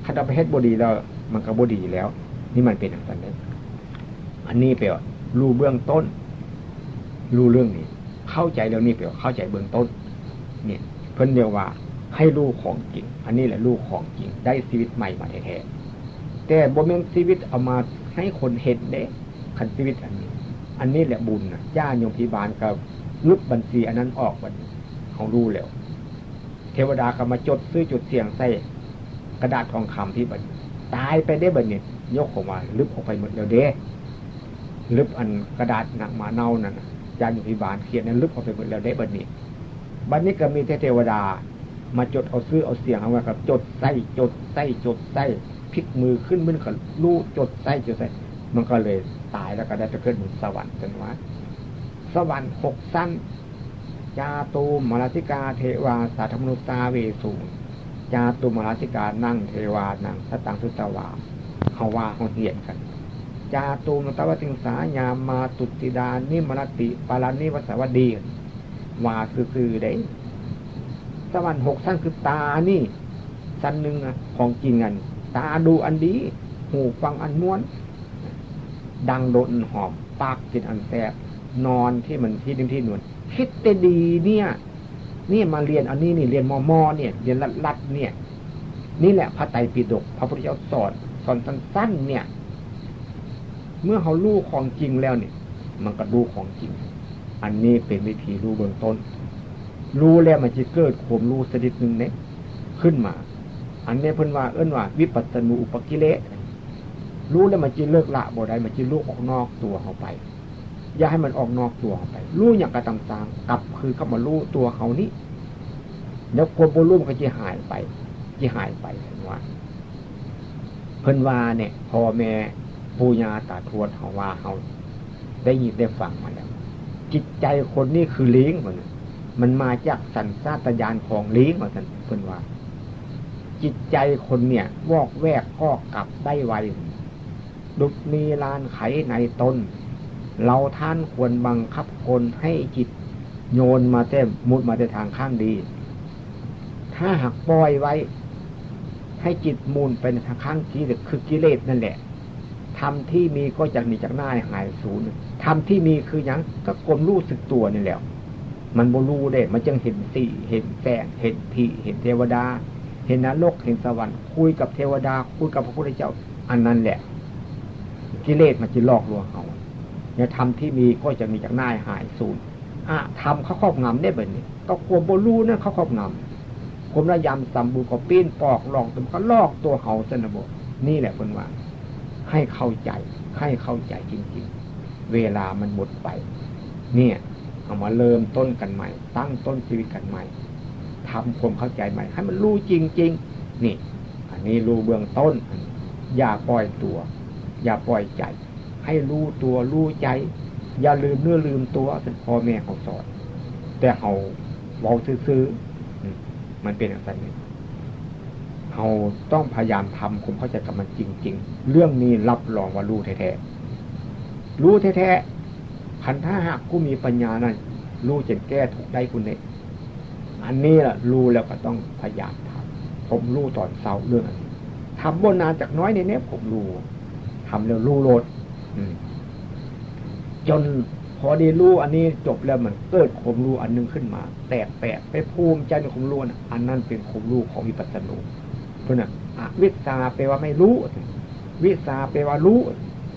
คันเอาไปเฮ็ดบ่ดีแล้ว มันก็บ่ดีแล้ว นี่มันเป็นจั่งซั้นเด้ อันนี้แปลว่ารู้เบื้องต้น รู้เรื่องนี้ เข้าใจเรื่องนี้แปลว่าเข้าใจเบื้องต้น เนี่ย เพิ่นเรียกว่าให้รู้ของจริง อันนี้แหละรู้ของจริง ได้ชีวิตใหม่มาแท้ๆ แต่บ่แม่นชีวิตเอามาให้คนเห็นเด้ คันชีวิตอันนี้ อันนี้แหละบุญน่ะ ญาติโยมพิบาลก็ลบบัญชีอันนั้นออกบัดนี้ เขารู้แล้ว เทวดาก็มาจดชื่อจดเสียงใส่กระดาษทองคำที่บัดนี้ ตายไปได้บัดนี้ ยกของว่าลบออกไปหมดแล้วเด้ ลบอันกระดาษหนังหมาเน่านั่นน่ะ ญาติโยมพิบาลเขียนนั้นลบออกไปหมดแล้วเด้บัดนี้ บัดนี้ก็มีแต่เทวดามาจดเอาชื่อเอาเสียงเอาไว้ ก็จดใส่ จดใส่ จดใส่ พลิกมือขึ้น มันก็รู้ จดใส่ จดใส่ มันก็เลยตายแล้วก็ได้ไปเกิดบนสวรรค์ จั่งว่า สวรรค์หกชั้น จาตุมมารสิกาเทวา สัทธมนุสสาเวสุ จาตุมมารสิกานังเทวานัง สตังสุตวา เขาว่าเขาเฮียนกัน จาตุมมารสิกา ยามาตุติดานิมรติปารานิวสวัสดี ว่าซื่อๆ เด้ สวรรค์หกชั้นคือตานี่ ชั้นหนึ่งนะ ของจริงอัน ตาดูอันดี หูฟังอันม่วน ดังดมอันหอม ปากกินอันแซ่บ นอนที่มันที่นิ่มที่นวล คิดแต่ดีเนี่ย นี่มาเรียนอันนี้นี่ เรียนมอมอเนี่ย เรียนลัดๆ เนี่ย นี่แหละพระไตรปิฎก พระพุทธเจ้าสอน สอนสั้นๆ เนี่ย เมื่อเขารู้ของจริงแล้วเนี่ย มันก็รู้ของจริง อันนี้เป็นวิธีรู้เบื้องต้น รู้แล้วมันจะเกิดความรู้ชนิดหนึ่งเนี่ย ขึ้นมา อันนี้เพิ่นว่า เอิ้นว่าวิปัสสนูปกิเลส รู้แล้วมันจะเลิกละบ่ได้ มันจะรู้ออกนอกตัวเขาไป อย่าให้มันออกนอกตัวเขาไป รู้หยังก็ตามสร้าง กลับคืนเข้ามารู้ตัวเขานี้ แล้วความบ่รู้มันก็จะหายไป จะหายไปเพิ่นว่า เพิ่นว่าเนี่ย พ่อแม่ปู่ย่าตาทวดเฮาว่าเฮาได้ยินได้ฟังมาแล้ว จิตใจคนนี้คือลิงว่าซั่น มันมาจากสัญชาตญาณของลิงว่าซั่น เพิ่นว่า จิตใจคนเนี่ย วอกแวกก็กลับได้ไว ดุจมีลานไขในตน เราท่านควรบังคับคนให้จิตโยนมาแต่ มุดมาแต่ทางข้างดี ถ้าหากปล่อยไว้ ให้จิตหมุนไปในทางข้างกิเลส คือกิเลสนั่นแหละ ธรรมที่มีก็จะหนีจากหน้าหายสูญ ธรรมที่มีคือหยัง ก็ความรู้สึกตัวนี่แหละ มันบ่รู้เด้ มันจึงเห็นสี เห็นแสง เห็นผี เห็นเทวดา เห็นนรก เห็นสวรรค์ คุยกับเทวดา คุยกับพระพุทธเจ้า อันนั้นแหละ กิเลสมันจะหลอกลวงเฮา เนี่ย ธรรมที่มีก็จะหนีจากหน้าหายสูญ อธรรมเขาครอบงำได้บัดนี้ ก็ความบ่รู้นั่นเขาครอบงำ ความระยำสมบูรณ์ก็ปิ้นปอกหลอกตัว มันก็หลอกตัวเฮาซั่นนะบ่ นี่แหละเพิ่นว่า ให้เข้าใจ ให้เข้าใจจริงๆ เวลามันหมดไป เนี่ย เอามาเริ่มต้นกันใหม่ ตั้งต้นชีวิตกันใหม่ ทำความเข้าใจใหม่ ให้มันรู้จริงๆ นี่ อันนี้รู้เบื้องต้น อย่าปล่อยตัว อย่าปล่อยใจ ให้รู้ตัวรู้ใจ อย่าลืมเนื้อลืมตัว พ่อแม่เขาสอน แต่เขาเว้าซื่อๆ อืม มันเป็นจั่งซั้นนี่ เราต้องพยายามทำความเข้าใจกับมันจริงๆ เรื่องนี้รับรองว่ารู้แท้ๆ รู้แท้ๆ คันถ้าหากผู้มีปัญญานั้น รู้จนแก้ทุกข์ได้คุณเนี่ย อันนี้ล่ะ รู้แล้วก็ต้องพยายามทำ ผมรู้ตอนเช้าเรื่องอันนี้ ทำบ่นานจักหน้อยนี่เนี่ย ผมรู้ ทำแล้วรู้โลด อืม จนพอได้รู้อันนี้จบแล้ว มันเกิดความรู้อันหนึ่งขึ้นมา แปลกๆ ไปภูมิใจในความรู้น่ะ อันนั้นเป็นความรู้ของวิปัสสนู เพิ่นน่ะ อวิชชาแปลว่าไม่รู้ วิชชาแปลว่ารู้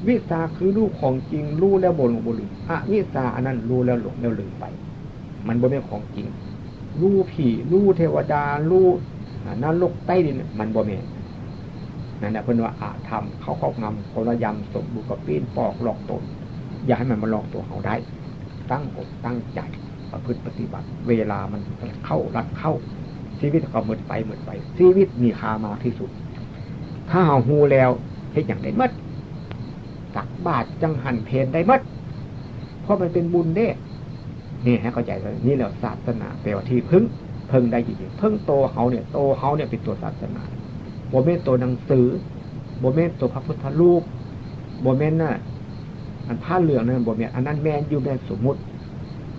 วิชชาคือรู้ของจริง รู้แล้วบ่หลงบ่ลืม อวิชชาอันนั้นรู้แล้วหลงแล้วลืมไป มันบ่แม่นของจริง รู้ผี รู้เทวดา รู้ อ่า นรกใต้ดิน มันบ่แม่น นั่นน่ะเพิ่นว่าอธรรม เขาครอบงำ คนละยำ สมบูรณ์กับปิ้นปอกหลอกตน อย่าให้มันมาหลอกตัวเฮาได้ ตั้งอกตั้งใจ ประพฤติปฏิบัติ เวลามันเข้ารัดเข้า ชีวิตก็หมดไปหมดไป ชีวิตมีค่ามากที่สุด ถ้าเฮาฮู้แล้ว เฮ็ดหยังได้หมด ตักบาตรจังหันเพลได้หมด เพราะมันเป็นบุญเด้ นี่ให้เข้าใจว่า นี่แหละศาสนา แปลว่าที่พึ่ง พึ่งได้จริงๆ พึ่งโตเฮาเนี่ย โตเฮาเนี่ยเป็นตัวศาสนา บ่แม่นตัวหนังสือ บ่แม่นตัวพระพุทธรูป บ่แม่นน่ะ อันผ้าเหลืองนั่นบ่แม่น อันนั้นแม่นอยู่ แม่นสมมุติ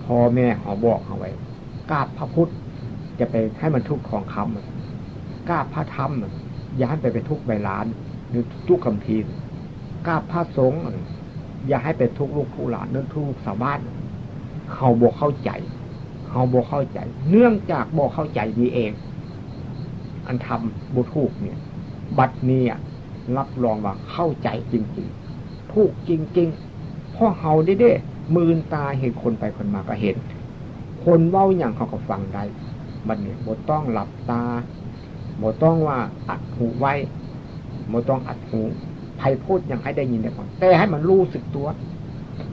พ่อแม่เฮาบอกเฮาไว้ กราบพระพุทธ จะไปให้มันทุกข์ทองคำ กราบพระธรรม อย่าให้ไปเป็นทุกข์ใบลาน หรือทุกข์คัมภีร์ กราบพระสงฆ์ อย่าให้เป็นทุกข์ลูกทุกหลาน หรือทุกข์ลูกชาวบ้าน เฮาบ่เข้าใจ เฮาบ่เข้าใจ เนื่องจากบ่เข้าใจนี่เอง อันทำบ่ถูกเนี่ย บัดนี้อะ รับรองว่าเข้าใจจริงๆ ถูกจริงๆ เพราะเฮาได้เด้ มืนตาเห็นคนไปคนมาก็เห็น คนเว้าหยังเฮาก็ฟังได้ บัดนี้บ่ต้องหลับตา บ่ต้องว่าอัดหูไว้ บ่ต้องอัดหู ไผพูดหยังให้ได้ยินได้ฟัง แต่ให้มันรู้สึกตัว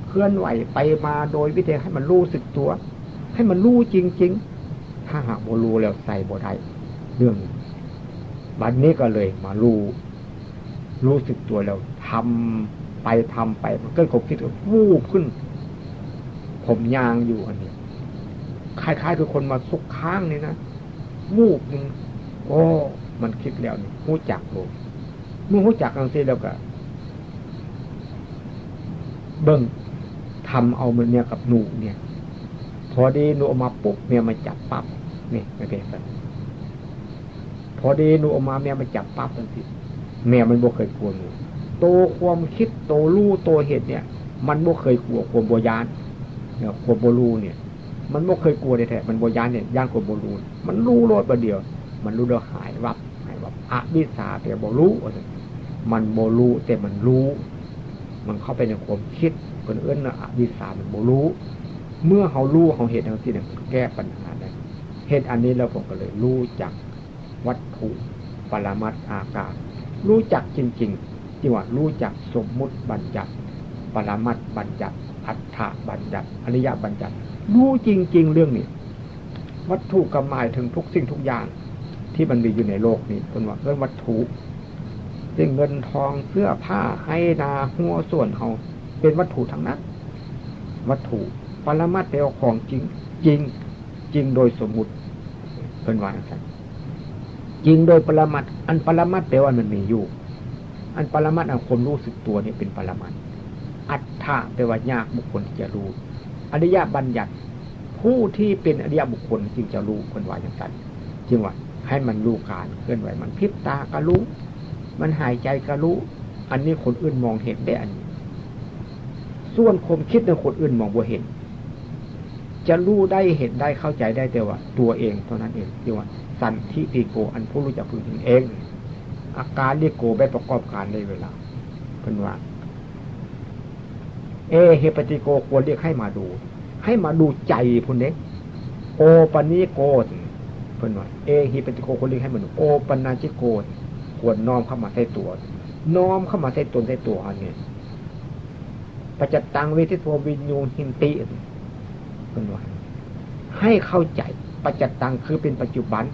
เคลื่อนไหวไปมาโดยวิธีให้มันรู้สึกตัว ให้มันรู้จริงๆ ถ้าหากบ่รู้แล้วใส่บ่ได้ เรื่องนี้ บัดนี้ก็เลยมารู้ รู้สึกตัวแล้วทำไปทำไป มันเกิดความคิดก็วูบขึ้น ผมย่างอยู่อันนี้ คล้ายๆ คือคนมาซุกค้างนี่นะ วูบหนึ่ง โอ้ มันคิดแล้วนี่ ฮู้จักโลด เมื่อฮู้จักจังซี่แล้วก็ เบิ่ง ทำเอาเหมือนเมียกับหนูเนี่ย พอดีหนูออกมาปุ๊บ เมียมาจับปั๊บ นี่ มันเป็นจั่งซั้น พอดีหนูออกมา เมียมาจับปั๊บจังซี่ เมียมันบ่เคยกลัวหนู โตความคิด โตรู้ โตเห็นเนี่ย มันบ่เคยกลัวความบ่ย้าน เนี่ย ความบ่รู้เนี่ย มันบ่เคยกลัวแท้ๆ มันบ่ย้านเนี่ย ย้านความบ่รู้ มันรู้โลดบัดเดียว มันรู้แล้วหายวับ หายวับ อวิชชาแต่บ่รู้ มันบ่รู้แต่มันรู้ มันเข้าไปในความคิด เพิ่นเอิ้นว่าอวิชชา มันบ่รู้ เมื่อเฮารู้ เฮาเห็นจังซี่เนี่ย มันแก้ปัญหาได้ เห็นอันนี้แล้วผมก็เลยรู้จักวัตถุ ปรมัตถ์ อาการ รู้จักจริงๆ ที่ว่ารู้จักสมมุติบัญญัติ ปรมัตถ์บัญญัติ อัฏฐบัญญัติ อริยบัญญัติ รู้จริงๆ เรื่องนี้ วัตถุก็หมายถึงทุกสิ่งทุกอย่างที่มันมีอยู่ในโลกนี้ เพิ่นว่าเอิ้นวัตถุ ซึ่งเงินทอง เสื้อผ้า ไฮ่นา ฮัวสวนเฮา เป็นวัตถุทั้งนั้น วัตถุ ปรมัตถ์แปลว่าของจริง จริง จริงโดยสมมุติ เพิ่นว่าจั่งซั้น จริงโดยปรมัตถ์ อันปรมัตถ์แปลว่ามันมีอยู่ อันปรมัตถ์ อันความรู้สึกตัวนี่เป็นปรมัตถ์ อัฏฐะแปลว่ายากบุคคลที่จะรู้ อริยบัญญัติ ผู้ที่เป็นอริยบุคคลจึงจะรู้ เพิ่นว่าจั่งซั้น จึงว่าให้มันรู้การเคลื่อนไหว มันพริบตาก็รู้ มันหายใจก็รู้ อันนี้คนอื่นมองเห็นได้อันนี้ ส่วนความคิดเนี่ยคนอื่นมองบ่เห็น จะรู้ได้ เห็นได้ เข้าใจได้ แต่ว่าตัวเองเท่านั้นเอง เรียกว่าสันทิฏฐิโก อันผู้รู้จักพึงเห็นเอง อาการลิโก ไม่ประกอบการในเวลา เพิ่นว่า เอหิปัสสิโก ควรเรียกให้มาดู ให้มาดูใจพุ้นเด้ โอปัญญิโก เพิ่นว่า เอหิปัสสิโก ควรเรียกให้มาดู โอปัญญิโก ควรน้อมเข้ามาใส่ตัว น้อมเข้ามาใส่ตนใส่ตัวอันนี้ ปัจจตัง เวทิโท วิญญูหิติ เพิ่นว่า ให้เข้าใจ ปัจจตัง คือเป็นปัจจุบัน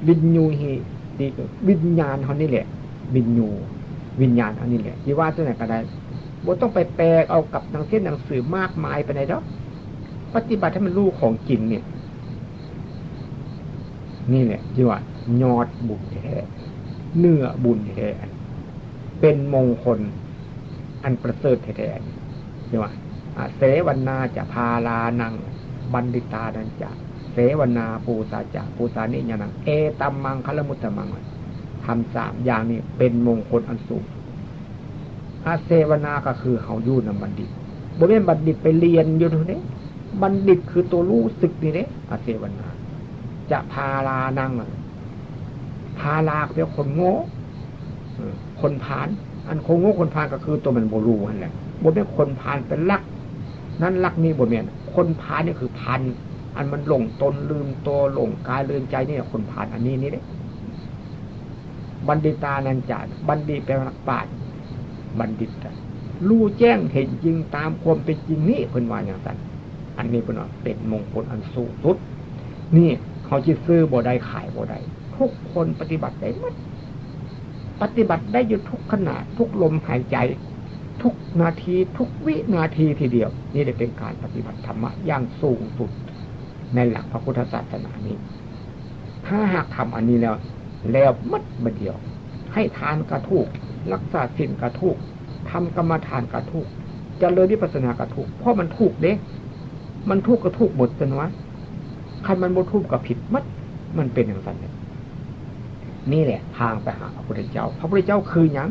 วิญญูหิติ วิญญาณเฮานี่แหละ วิญญู วิญญาณเฮานี่แหละ สิว่าจั่งใด๋ก็ได้ บ่ต้องไปแปลเอากับหนังเส้นหนังสือมากมายปานใดดอก ปฏิบัติให้มันรู้ของจริงเนี่ย นี่แหละที่ว่ายอดบุญแท้ เนื้อบุญแท้ เป็นมงคลอันประเสริฐแท้ๆ ที่ว่า อาเสวนาจะพาลานัง บัณฑิตานันจะ เสวนาปูสาจะปูสานิยานัง เอตัมมังคลมุตตมัง ทำสามอย่างนี้เป็นมงคลอันสูง อาเสวนาก็คือเฮาอยู่นำบัณฑิต บ่แม่นบัณฑิตไปเรียนอยู่เท่านี้ บัณฑิตคือตัวรู้สึกนี่เด้ อาเสวนา จะพาลานัง พาลาก็แปลว่าคนโง่ เออ คนพาล อันคนโง่คนพาลก็คือตัวมันบ่รู้นั่นแหละ บ่แม่นคนพาลเป็นหลัก นั้นหลักนี้บ่แม่น คนพาลนี่คือพาล อันมันหลงตนลืมตัว หลงกายลืมใจนี่แหละ คนพาลอันนี้นี่เด้ บัณฑิตานันจะ บัณฑิตแปลว่านักปราชญ์ บัณฑิตอะ รู้แจ้งเห็นจริงตามความเป็นจริงนี้ เพิ่นว่าอย่างนั้น อันนี้เพิ่นว่าเป็นมงคลอันสูงสุด นี่เขาสิซื้อบ่ได้ขายบ่ได้ ทุกคนปฏิบัติได้หมด ปฏิบัติได้อยู่ทุกขณะ ทุกลมหายใจ ทุกนาที ทุกวินาทีทีเดียว นี่ได้เป็นการปฏิบัติธรรมะอย่างสูงสุดในหลักพระพุทธศาสนานี้ ถ้าหากทำอันนี้แล้ว แล้วหมดบัดเดียว ให้ทานก็ถูก รักษาศีลก็ถูก ทำกรรมฐานก็ถูก เจริญวิปัสสนาก็ถูก เพราะมันถูกเด้ มันถูกก็ถูกหมดตันวะ คันมันบ่ถูกก็ผิดหมด มันเป็นอย่างนั้นเนี่ย นี่แหละทางไปหาพระพุทธเจ้า พระพุทธเจ้าคือหยัง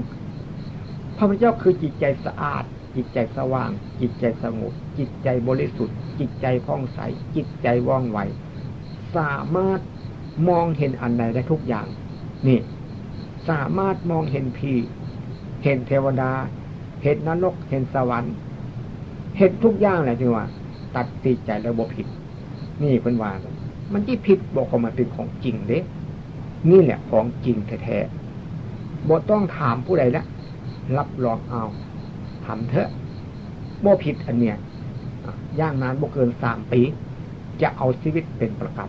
พระพุทธเจ้าคือจิตใจสะอาด จิตใจสว่าง จิตใจสงบ จิตใจบริสุทธิ์ จิตใจผ่องใส จิตใจว่องไว สามารถมองเห็นอันใดได้ทุกอย่าง นี่ สามารถมองเห็นผี เห็นเทวดา เห็นนรก เห็นสวรรค์ เห็นทุกอย่างแหละที่ว่า ตัดสินใจแล้วบ่ผิด นี่เพิ่นว่า มันสิผิดบ่ ของมันเป็นของจริงเด้ นี่แหละของจริงแท้ๆ บ่ต้องถามผู้ใดละ รับรองเอา ทำเถอะ บ่ผิดอันเนี้ย อ่ะ อย่างนานบ่เกินสามปี จะเอาชีวิตเป็นประกัน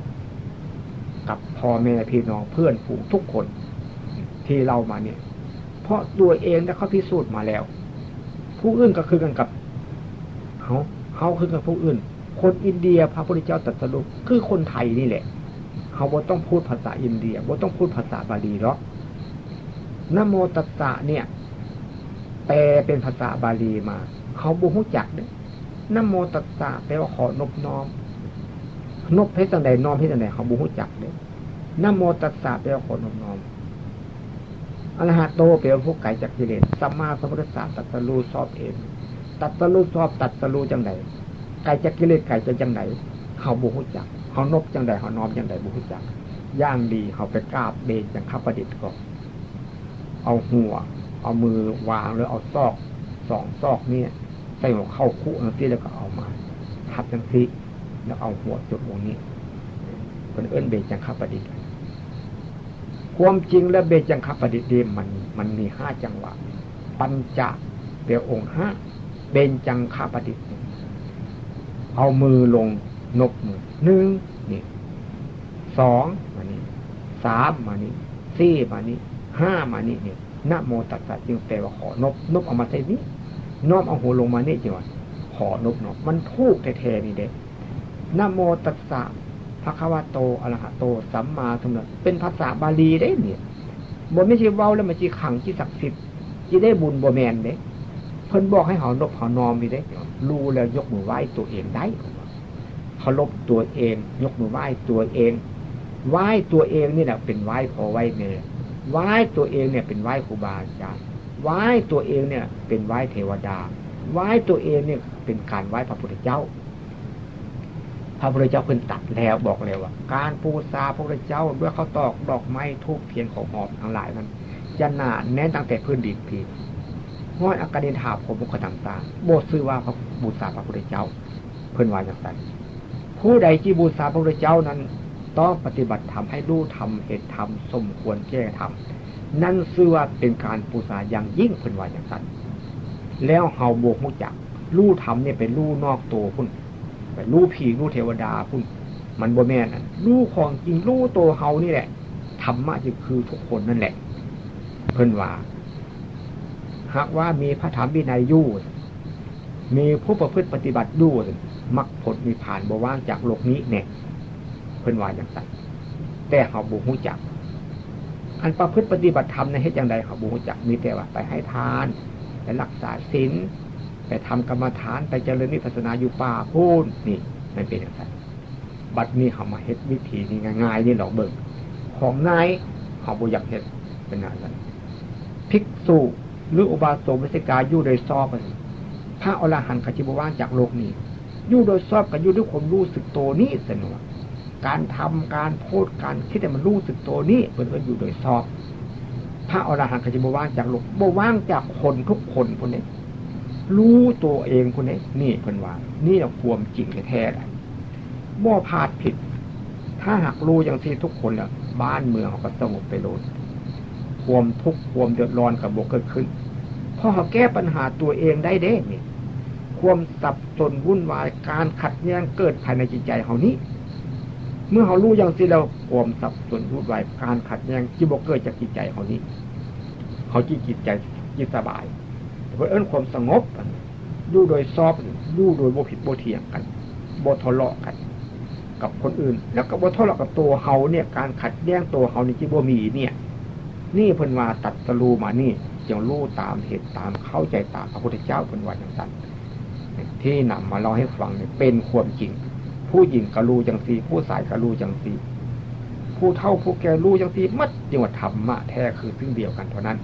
กับพ่อแม่พี่น้องเพื่อนฝูงทุกคน ที่เล่ามาเนี่ย เพราะตัวเองได้เข้าพิสูจน์มาแล้ว ผู้อื่นก็คือกันกับเฮา เฮาคือกับผู้อื่น คนอินเดียพระพุทธเจ้าตรัสรู้คือคนไทยนี่แหละ เฮาบ่ต้องพูดภาษาอินเดีย บ่ต้องพูดภาษาบาลีหรอก นะโมตัสสะเนี่ย แปลเป็นภาษาบาลีมา เขาบ่ฮู้จักเด้ นะโมตัสสะแปลว่าขอนบน้อม นบเฮ็ดจั่งใด น้อมเฮ็ดจั่งใด เขาบ่ฮู้จักเด้ นะโมตัสสะแปลว่าขอนบน้อม อะระหะโตแปลว่าผู้ไกลจากกิเลส สัมมาสัมพุทธัสสะตรัสรู้ชอบเอง ตรัสรู้ชอบ ตรัสรู้จั่งใด ไกลจากกิเลส ไกลจากจั่งใด เขาบ่ฮู้จัก เขานบจั่งใด เขาน้อมจั่งใด บ่ฮู้จัก อย่างดีเขาไปกราบเบญจางคประดิษฐ์ก่อน เอาหัว เอามือวาง แล้วเอาซอก สองซอกเนี่ย ใส่หัวเข่าคุจั่งซี้ แล้วก็เอามาทับจั่งซี้ แล้วเอาหัวจุดตรงนี้ เพิ่นเอิ้นเบญจางคประดิษฐ์ ความจริงแล้วเบญจางคประดิษฐ์นี่มัน มันมีห้าจังหวะ ปัญจะแปลองค์ห้า เบญจางคประดิษฐ์ เอามือลงนบมือ หนึ่ง นี่ สองมานี่ สามมานี่ สี่มานี่ ห้ามานี่เนี่ย นะโมตัสสะจึงแปลว่าขอนบ นบเอามาใส่นี้ น้อมเอาหัวลงมานี่จึงว่าขอนบเนาะ มันถูกแท้ๆนี่เด้ นะโมตัสสะ ภะคะวะโต อะระหะโต สัมมาสัมพุทธัสสะ เป็นภาษาบาลีเด้เนี่ย บ่แม่นสิเว้าแล้วมันสิขลัง สิศักดิ์สิทธิ์ สิได้บุญ บ่แม่นเด้ เพิ่นบอกให้เฮานบเฮานอมนี่เด้ รู้แล้วยกมือไหว้ตัวเองได้ เคารพตัวเอง ยกมือไหว้ตัวเอง ไหว้ตัวเองนี่แหละเป็นไหว้พ่อไหว้แม่ ไหว้ตัวเองเนี่ยเป็นไหว้ครูบาอาจารย์ ไหว้ตัวเองเนี่ยเป็นไหว้เทวดา ไหว้ตัวเองเนี่ยเป็นการไหว้พระพุทธเจ้า พระพุทธเจ้าเพิ่นตรัสแล้วบอกแล้วว่า การบูชาพระพุทธเจ้าด้วยข้าวตอกดอกไม้ธูปเทียนของหอมทั้งหลายนั้น จะหนาแน่นตั้งแต่พื้นดินพีฮอดอากาศนินทาพรหมมุขต่างๆ บ่ชื่อว่าพระบูชาพระพุทธเจ้า เพิ่นว่าจังซั่น ผู้ใดที่บูชาพระพุทธเจ้านั้น ต้องปฏิบัติธรรมให้รู้ธรรมเห็นธรรมสมควรแก่ธรรม นั่นชื่อว่าเป็นการบูชาอย่างยิ่ง เพิ่นว่าจังซั่น แล้วเฮาบ่ฮู้จัก รู้ธรรมนี่ไปรู้นอกตัวพุ้น ไปรู้ผีรู้เทวดาพุ้น มันบ่แม่นอัน รู้ของจริง รู้ตัวเฮานี่แหละ ธรรมะจึงคือทุกคนนั่นแหละ เพิ่นว่า หากว่ามีพระธรรมวินัยอยู่ มีผู้ประพฤติปฏิบัติอยู่ มรรคผลนิพพานบ่ว่างจากโลกนี้แน่ เพิ่นว่าจังซั่น แต่เฮาบ่ฮู้จัก อันประพฤติปฏิบัติธรรมนั้นเฮ็ดจั่งใดเฮาบ่ฮู้จัก มีแต่ว่าไปให้ทาน ไปรักษาศีล ไปทำกรรมฐาน ไปเจริญวิปัสสนาอยู่ป่าพู้น นี่ มันเป็นจั่งซั่น บัดนี้เฮามาเฮ็ดวิธีนี้ง่ายๆนี่ลองเบิ่ง ของนายเฮาบ่อยากเฮ็ด เป็นจั่งซั่น ภิกษุหรืออุบาสกอุบาสิกาอยู่โดยชอบ พระอรหันต์เขาสิบ่ว่างจากโลกนี้ อยู่โดยชอบก็อยู่ด้วยความรู้สึกตัวนี้ ซั่นว่า การทำ การพูด การคิดให้มันรู้สึกตัวนี้ เพิ่นเอิ้นอยู่โดยชอบ พระอรหันต์เขาสิบ่ว่างจากโลก บ่ว่างจากคนทุกคนพุ้นเด้ รู้ตัวเองพุ้นเด้ นี่เพิ่นว่า นี่แหละความจริงแท้ๆแหละ บ่พลาดผิด ถ้าหากรู้จั่งซี้ทุกคนแล้ว บ้านเมืองเฮาก็สงบไปโลด ความทุกข์ความเดือดร้อนก็บ่เกิดขึ้น เพราะเฮาแก้ปัญหาตัวเองได้เด้นี่ ความสับสนวุ่นวาย การขัดแย้งเกิดภายในจิตใจเฮานี้ เมื่อเฮารู้จั่งซี้แล้ว ความสับสนวุ่นวาย การขัดแย้งสิบ่เกิดจากจิตใจเฮานี้ เฮาจิต จิตใจ จิตสบาย เพิ่นเอิ้นความสงบ อยู่โดยชอบ อยู่โดยบ่ผิดบ่เถียงกัน บ่ทะเลาะกัน กับคนอื่น แล้วก็บ่ทะเลาะกับตัวเฮาเนี่ย การขัดแย้งตัวเฮานี่สิบ่มีเนี่ย นี่เพิ่นว่าตรัสรู้มานี่ จึงรู้ตามเห็นตามเข้าใจตามพระพุทธเจ้า เพิ่นว่าจั่งซั่น ที่นำมาเล่าให้ฟังเนี่ยเป็นความจริง ผู้หญิงก็รู้จั่งซี้ ผู้ชายก็รู้จั่งซี้ ผู้เฒ่าผู้แก่รู้จั่งซี้หมด จึงว่าธรรมะแท้คือสิ่งเดียวกันเท่านั้น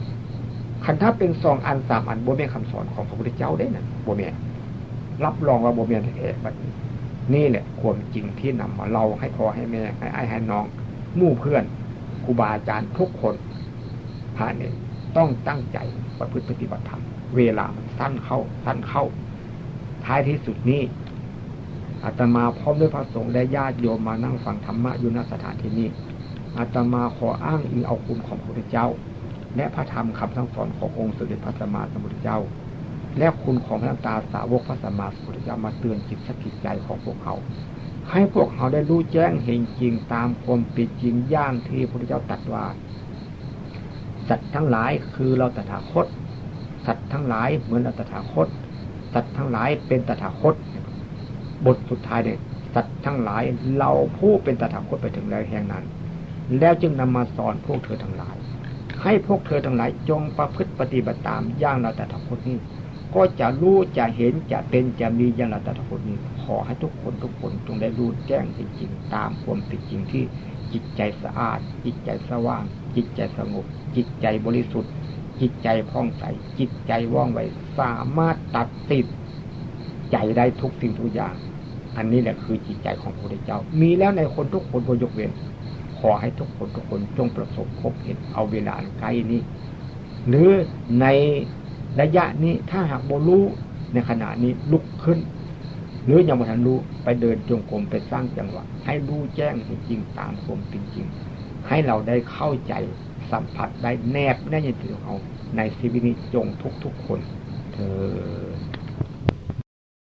คันถ้าเป็นสองอันสามอัน บ่แม่นคำสอนของพระพุทธเจ้าเด้นะ บ่แม่น รับรองว่าบ่แม่นแท้ๆ บัดนี้ นี่แหละความจริงที่นำมาเล่าให้พ่อให้แม่ ให้อ้ายให้น้อง หมู่เพื่อน ครูบาอาจารย์ทุกคน พระเนี่ยต้องตั้งใจประพฤติปฏิบัติธรรม เวลามันสั้นเข้า สั้นเข้า ท้ายที่สุดนี้ อาตมาพร้อมด้วยพระสงฆ์และญาติโยมมานั่งฟังธรรมะอยู่ ณ สถานที่นี้ อาตมาขออ้างอิงเอาคุณของพระพุทธเจ้า และพระธรรมคำสั่งสอนขององค์สมเด็จพระสัมมาสัมพุทธเจ้า และคุณของพระตาสาวกพระสัมมาสัมพุทธเจ้ามาเตือนจิตสะกิดใจของพวกเขา ให้พวกเขาได้รู้แจ้งเห็นจริงตามความเป็นจริงอย่างที่พระพุทธเจ้าตรัสว่า สัตว์ทั้งหลายคือเราตถาคต สัตว์ทั้งหลายเหมือนเราตถาคต สัตว์ทั้งหลายเป็นตถาคต บทสุดท้ายเนี่ย สัตว์ทั้งหลายเราผู้เป็นตถาคตไปถึงแล้วแห่งนั้น แล้วจึงนำมาสอนพวกเธอทั้งหลาย ให้พวกเธอทั้งหลายจงประพฤติปฏิบัติตามอย่างเราตถาคตนี้ ก็จะรู้จะเห็นจะเป็นจะมีอย่างเราตถาคตนี้ ขอให้ทุกคนทุกคนจงได้รู้แจ้งจริงๆ ตามความเป็นจริงที่จิตใจสะอาด จิตใจสว่าง จิตใจสงบ จิตใจบริสุทธิ์ จิตใจผ่องใส จิตใจว่องไว สามารถตัดสินใจได้ทุกสิ่งทุกอย่าง อันนี้แหละคือจิตใจของพระพุทธเจ้า มีแล้วในคนทุกคนบ่ยกเว้น ขอให้ทุกคนทุกคนจงประสบพบเห็นเอาเวลาอันใกล้นี้ หรือในระยะนี้ถ้าหากบ่รู้ในขณะนี้ลุกขึ้น หรือยังบ่ทันรู้ไปเดินจงกรมไปสร้างจังหวะ ให้รู้แจ้งให้จริงตามความเป็นจริง ให้เราได้เข้าใจสัมผัสได้แนบแน่นในตัวของเราในชีวิตนี้จงทุกๆคนเทอญ